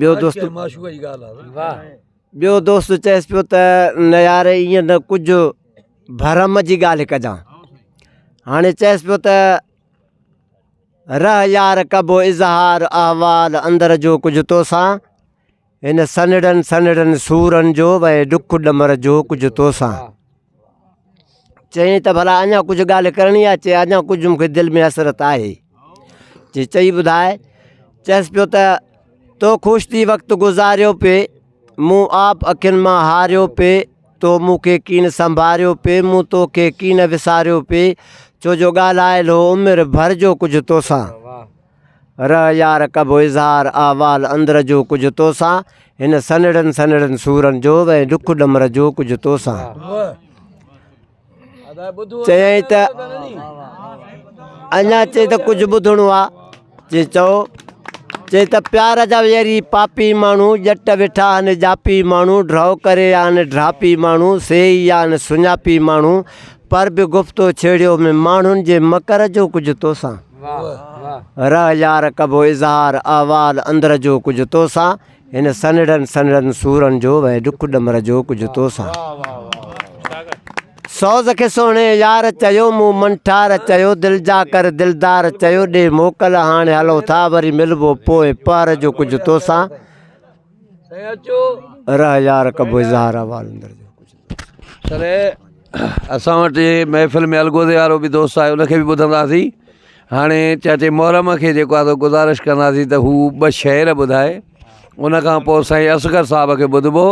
ٻيو دوست چيس پيو ته نه يار ائين نه ڪجهه ڀرم جي ڳالهه ڪجان. هاڻي چيس پيو ته رهه يار ڪبو اظهار احوال اندر جو ڪجهه توسان، هن سنهڙن سنهڙن سورن جو ۽ ڏک ڏمر جو ڪجهه توسان. چيائين ته ڀلا اڃا ڪجهه ڳالهه ڪرڻي آهي؟ چي اڃا ڪجهه مون کي دل ۾ حسرت آهي. چي چئي ٻڌاء. چيس پيو ته تو خوش ٿي وقت گذاريو پي، مون آپ اکين مان هاريو پي، تو مون کي ڪين سنڀاريو پي، مون تو کي ڪين وساريو پي، ڇو جو ڳالهايل هو عمر ڀر جو ڪجهه توسان. رهه يار ڪبو اظهار احوال اندر جو ڪجهه توسان، هن سنهڙن سنهڙن سورن جو ۽ ڏک ڏمر جو ڪجهه توسان. چيائين ته اڃا چئي ته ڪجهه ٻڌڻو آ؟ چي چئو. چي ته پيار جا ويري پاپي ماڻهو، ڄٽ ويٺا آهن ڄاپي ماڻهو، ڍؤ ڪري آهن ڍاپي ماڻهو، سي ئي آهن سڃاپي ماڻهو، پر به گفتو ڇيڙيو ۾ ماڻهن جي مڪر جو ڪجهه توسان. رهه يار ڪبو اظهار احوال اندر جو ڪجهه توسان، هن سنهڙن سنهڙن سورن جو ۽ ڏک ڏمر جو ڪجهه توسان. سوز کي سهڻي يار چيو، مون منٺار چيو، دل جا ڪر دلدار چيو، ڏي موڪل هاڻي هلون ٿا، وري ملبو پوئين پهر جو ڪجهه توسان. رهه يار ڪبو اظهار احوال اندر جو ڪجهه توسان. سر اسان وٽ محفل ۾ الغوزي وارو به دوست آهي ان کي به ٻڌنداسين. هاڻي چاچي محرم کي جيڪو آهي سو گذارش ڪنداسين ته هو ٻه شعر ٻڌائي ان کان پوء سائين اصغر صاحب کي ٻڌبو.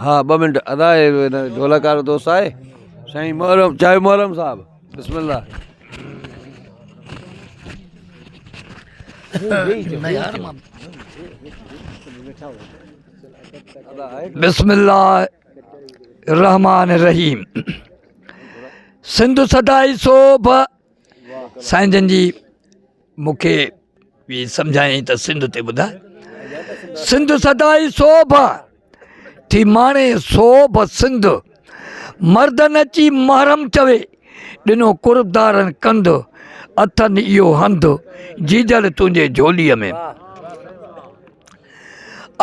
ها ٻه منٽ ادا ڍولڪ وارو دوست آهي سائين محرم چاهي محرم صاحب بسم الله. بسم الله الرحمن الرحيم سنڌ سدائي سوڀ سائين جن جي مون کي به سمجهايائين ته سنڌ تي ٻڌاء سنڌ سدائي سوڀ ٿي ماڻي سوڀ سنڌ مردن اچي محرم چوي ڏنو قربدارن ڪنڌ اٿن اهو هنڌ جيجل تنهنجي جهوليء ۾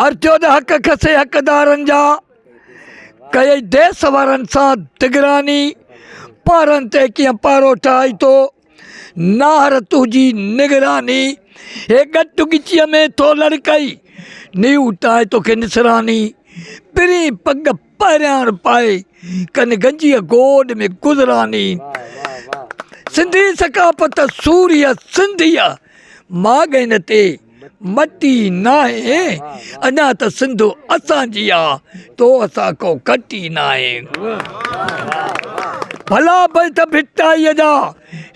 ارچو ته حق کسي حقدارن جا ڪيئي ديس وارن سان دگراني پارن تي ڪيئن پاروٺا آئي تو ناهر تنهنجي نگراني هي ڳٽ ڳچيء ۾ ٿو لڙڪئي نيو ٽائي توکي نثراني پرين پڳ پهرياڻ پائي ڪن گنجيء گوڏ ۾ گذراني سنڌي ثقافت سوريء سنڌيء ماڳهين تي مٽي ناهي اڃا ته سنڌ اسان جي آ تو اسان کان کٽي ناهي ڀلا بيت ڀٽائيء جا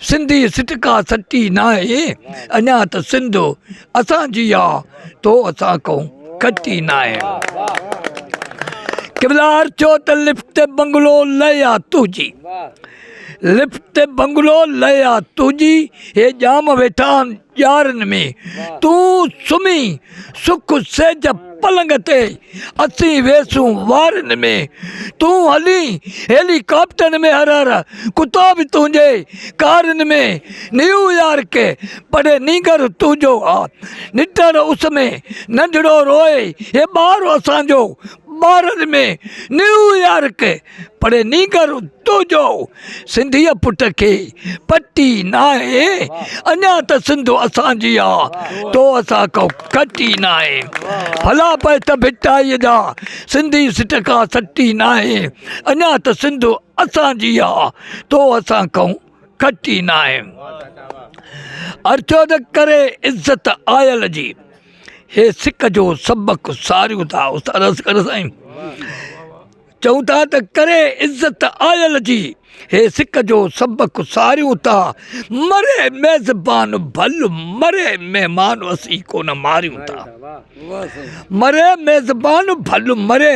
سنڌي سٽڪا سٽي ناهي اڃا ته سنڌ اسان جي آ تو اسان کان کٽي ناهي قبلا عرض ٿيو ته لفٽ بنگلو لئي آ تنهنجي لفٽ بنگلو لئي آ تنهنجي هي ڄام ويٺا آهن ڄارن ۾ تون سمهي سک سيج پلنگ تي اسين ويسون وارن ۾ تون هلين هيلي ڪاپٽر ۾ هر هر ڪتو به تنهنجي ڪارن ۾ نيو يارڪ پڙهي نينگر تنهنجو آ نٽهڻ اس ۾ ننڍڙو روئي هي ٻار اسان جو ٻارن ۾ نيو يارڪ پڙهي نينگر تنهنجو سنڌيء پٽ کي پٽي ناهي اڃا ته سنڌ اسان جي آ تو اسان کان کٽي ناهي ڀلا بيت ڀٽائيء جا سنڌي سٽ کان سٽي ناهي اڃا ته سنڌ اسان جي آ تو اسان کان کٽي ناهي ارچو ته ڪري عزت آيل جي هي سڪ جو سبق ساريون ٿا استاد اصغر سائين. چئون ٿا ته ڪري عزت آيل جي هي سڪ جو سبق ساريون ٿا. مري ميزبان ڀل مري مهمان اسين ڪونه ماريون ٿا. مري ميزبان ڀل مري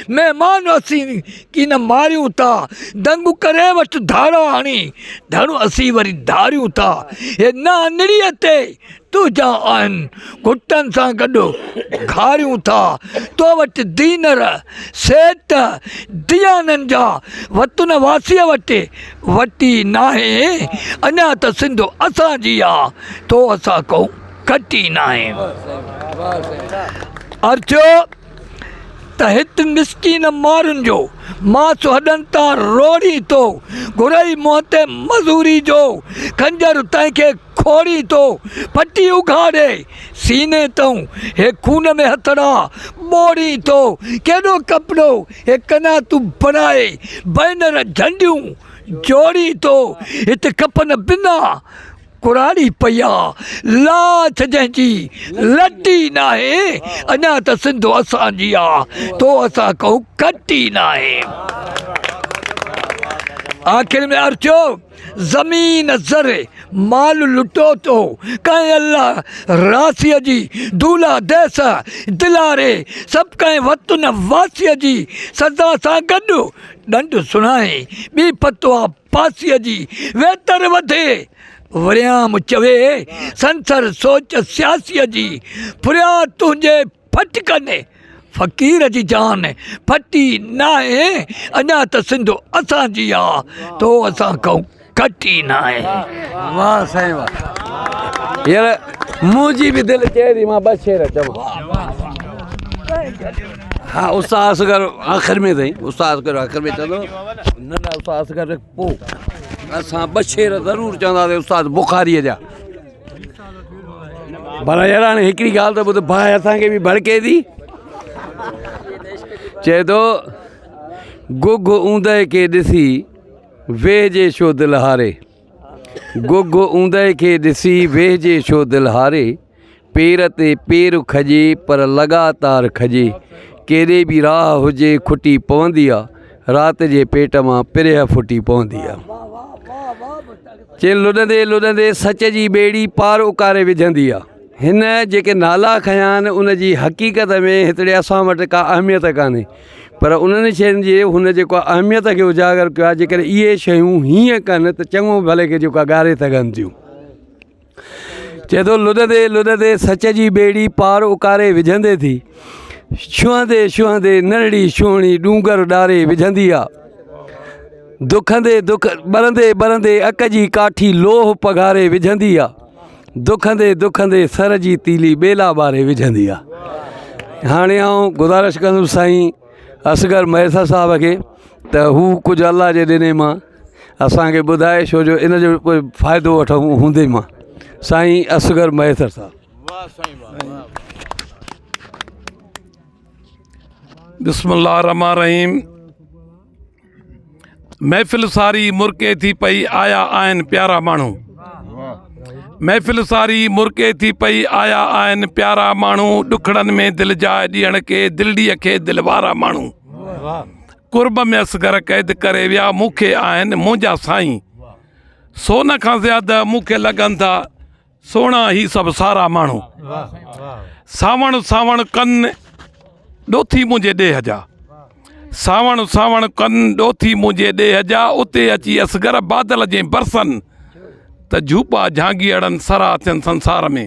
مهمان اسين ڪين ماريون ٿا. دنگ ڪري وٺ ڌاڙا هڻي ڌڻ اسين وري ڌاريون ٿا. هي نانڙيء تي تنهنجا آهن گهٽن سان گڏ گهاريون ٿا تو وٽ دينر سيٽ ديانن جا وطن واسيء وٽ وٽي ناهي اڃا ته سنڌ اسان جي آ تو اسان کئون کٽي ناهي ارٿيو ته هت مسڪين مارن جو ماس هڏن تان روڙي ٿو گهرئي منهن تي مزوري جو خنجر تنهن کي کوڙي ٿو پٽي اگهاڙي سيني تئون هي خون ۾ هٿڙا ٻوڙي ٿو ڪيڏو ڪپڙو هي قناعتون بڻائي بئنر جهنڊيون جوڙي ٿو هت ڪفن بنا ڪراڙي پئي آ لاش جنهن جي لٽي ناهي اڃا ته سنڌ اسان جي آ تو اسان کئون کٽي ناهي آخر ۾ عرض ٿيو زمين زر مال لٽو تو ڪنهن الله راسيء جي دولا ديس دلاري سڀ ڪنهن وطن واسيء جي سزا سان گڏ ڏنڊ سڻائي ٻي فتويٰ پاسيء جي ويتر وڌي وريام چوي سنسر سوچ سياسيء جي ڦريا تنهنجي ڦٽڪن فقير جي جان ڦٽي ناهي اڃا ته سنڌ اسان جي آ تو اسان کان کٽي ناهي. واه سائين واه يار منهنجي به دل چئي ٿي مان ٻه شعر چوان ها استاد اصغر آخر ۾ سائين استاد اصغر آخر ۾ چوندو نه نه استاد اصغر پوء اسان ٻه شعر ضرور چونداسين استاد بخاريء جا پر يار هاڻي هڪڙي ڳالهه ته ٻڌ باهه اسان کي به ڀڙڪي ٿي چئي ٿو گگ اوندهه کي ڏسي ويهجي ڇو دل هاري گگ اوندهه کي ڏسي ويهجي ڇو دل هاري پير تي پير کڄي پر لڳاتار کڄي ڪيڏي به راهه هجي کٽي پوندي آ رات جي پيٽ مان پرهه ڦٽي پوندي آ. چي لڏندي لڏندي سچ جي ٻيڙي پار اڪاري وجهندي آ. هن جيڪي نالا کنيا آهن ان جي حقيقت ۾ هتڙي اسان وٽ ڪا اهميت ڪانهي پر انهن شين جي هن جيڪو اهميت کي اجاگر ڪيو آهي جيڪڏهن اهي شيون هيئن ڪن ته چڱو ڀلي کي جيڪو آهي ڳاري سگهن ٿيون. چئي ٿو لڏندي لڏندي سچ جي ٻيڙي پار اڪاري وجهندي ٿي. ڇهندي ڇهندي ننڍڙي ڇهڻي ڏونگر ڏاري وجهندي آ. دکندي دک ٻرندي ٻرندي اڪ جي ڪاٺي لوهه پگهاري وجهندي آ. دکندي دکندي سر جي تيلي ٻيلا ٻاري وجهندي آ. هاڻي آئون گذارش ڪندس سائين اصغر مهيسر صاحب کي ته هو ڪجهه الله جي ڏني مان اسان کي ٻڌائي ڇو جو ان جو ڪوئي فائدو وٺون هوندي مان سائين اصغر مهيسر صاحب. بسم الله الرحمٰن الرحيم محفل ساري مرڪي ٿي پئي آيا آهن پيارا ماڻهو محفل ساري مرڪي ٿي پئي آيا آهن پيارا ماڻهو ڏکڙن ۾ دل جاء ڏيڻ کي دلڙيء کي دل وارا ماڻهو قرب ۾ اصغر قيد ڪري ويا مون کي آهن منهنجا سائين سون کان زياده مون کي لڳن ٿا سهڻا هي سڀ سارا ماڻهو سانوڻ سانوڻ ڪن ڏوٿي منهنجي ڏيهه جا سانوڻ سانوڻ ڪن ڏوٿي منهنجي ڏيهه جا اتي اچي اصغر بادل جي برسن ته جهوپا جهانگيئڙن سرها ٿين سنسار ۾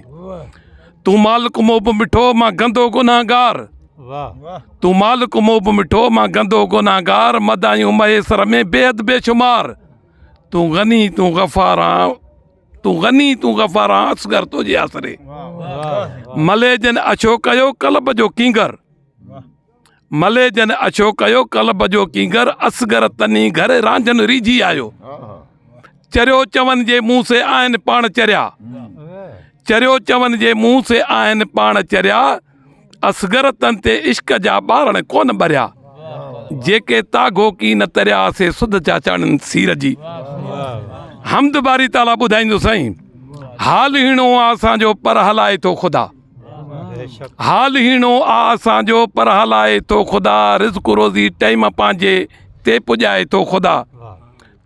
تون مالڪ موب مٺو مان گندو گنهگار تون مالڪ موب مٺو مان گندو گنهگار مدايون مهيسر ۾ بيحد بيشمار تون غني تون غفار آن تون غني تون غفار آن اصغر تنهنجي آسري ملي جن اڇو ڪيو قلب جو ڪينگر ملي جن اڇو ڪيو قلب جو ڪينگر اصغر تني گهر رانجهن ريجهي آيو چريو چون جي مون سي آهن پاڻ چريا چريو چون جي مون سي آهن پاڻ چريا اصغر تن تي عشق جا ٻارڻ ڪون ٻريا جيڪي تاگهو ڪي نه تريا سي سڌ چاچاڻن سير جي حمد باري تعالي ٻڌائيندو سائين حال هيڻو آ اسان جو پر هلائي ٿو خدا. حال هيڻو آ اسان جو پر هلائي ٿو خدا رزق روزي ٽيم پنهنجي تي پڄائي ٿو خدا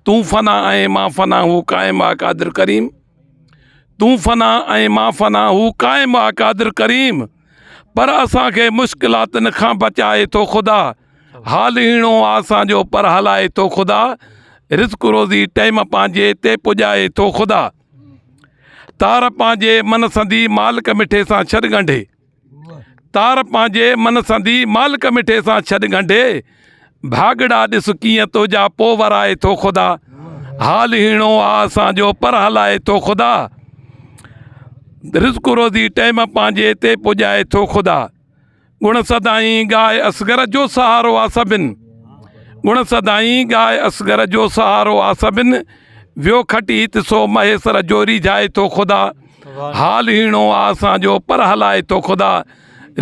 تون فنا ۽ مان فنا هو قائم آ قادر ڪريم تون فنا ۽ مان فنا هو قائم آ قادر ڪريم پر اسان کي مشڪلاتن کان بچائي ٿو خدا حال هيڻو آ اسان جو پر هلائي ٿو خدا رزق روزي ٽيم پنهنجي تي پڄائي ٿو خدا تار پنهنجي من سندي مالڪ مٺي سان ڇڏ ڳنڍي تار پنهنجي من سندي مالڪ مٺي سان ڇڏ ڳنڍي ڀاڳڙا ڏس ڪيئن تنهنجا پو ورائي ٿو خدا حال هيڻو آ اسان جو پر هلائي ٿو خدا رزق روزي ٽيم پنهنجي تي پڄائي ٿو خدا گڻ سدائين ڳاء اصغر جو سهارو آ سڀن گڻ سدائين ڳاء اصغر جو سهارو آ سڀن ويو کٽي هت سو مهيسر جو ريجهائي ٿو خدا حال هيڻو آ اسان جو پر هلائي ٿو خدا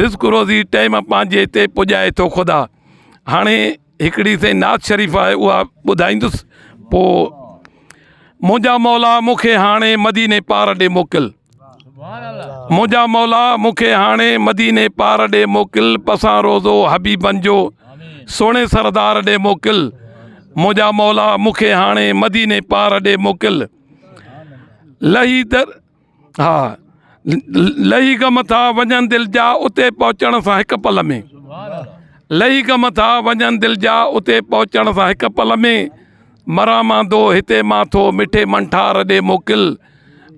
رزق روزي ٽيم پنهنجي تي پڄائي ٿو خدا هاڻي هڪڙي سائين نعت شريف آهي اها ٻڌائيندس پوء منهنجا مولا مون کي هاڻي مديني پار ڏي موڪل منهنجا مولا مون کي هاڻي مديني پار ڏي موڪل پسان روزو حبيبن جو سهڻي سردار ڏي موڪل منهنجا مولا مون کي هاڻي مديني پار ڏي موڪل لهي در ها لهي غم ٿا وڃن دل جا اتي پهچڻ سان هڪ پل ۾ لهي غم ٿا وڃن دل جا اتي پهچڻ سان هڪ پل ۾ مران ماندو هتي مان ٿو مٺي منٺار ڏي موڪل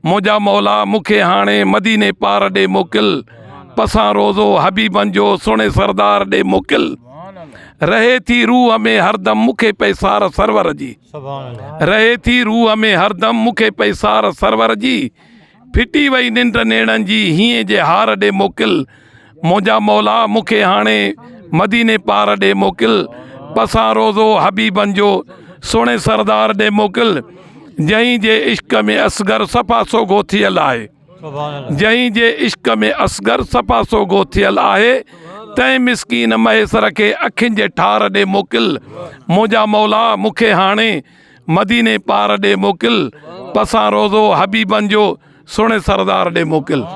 منهنجا مولا مون کي هاڻي مديني پار ڏي موڪل پسان روزو حبيبن جو سهڻي سردار ڏي موڪل رهي ٿي روح ۾ هردم مون کي پئي سار سرور جي رهي ٿي روح ۾ هردم مون کي پئي سار سرور جي ڦٽي وئي ننڊ نيڻن جي هينئين جي هار ڏي موڪل منهنجا مولا مون کي هاڻي مديني پار ڏي موڪل پسان روزو حبيبن جو سهڻي سردار ڏي موڪل جنهن جي عشق ۾ اصغر صفا سوگهو ٿيل آهي. جنهن جي عشق ۾ اصغر صفا سوگهو ٿيل آهي، تنهن مسڪين مهيسر کي اکين جي ٺار ڏي موڪل. منهنجا مولا مون کي هاڻي مديني پار ڏي موڪل. پسان روضو حبيبن جو سهڻي سردار ڏي موڪل.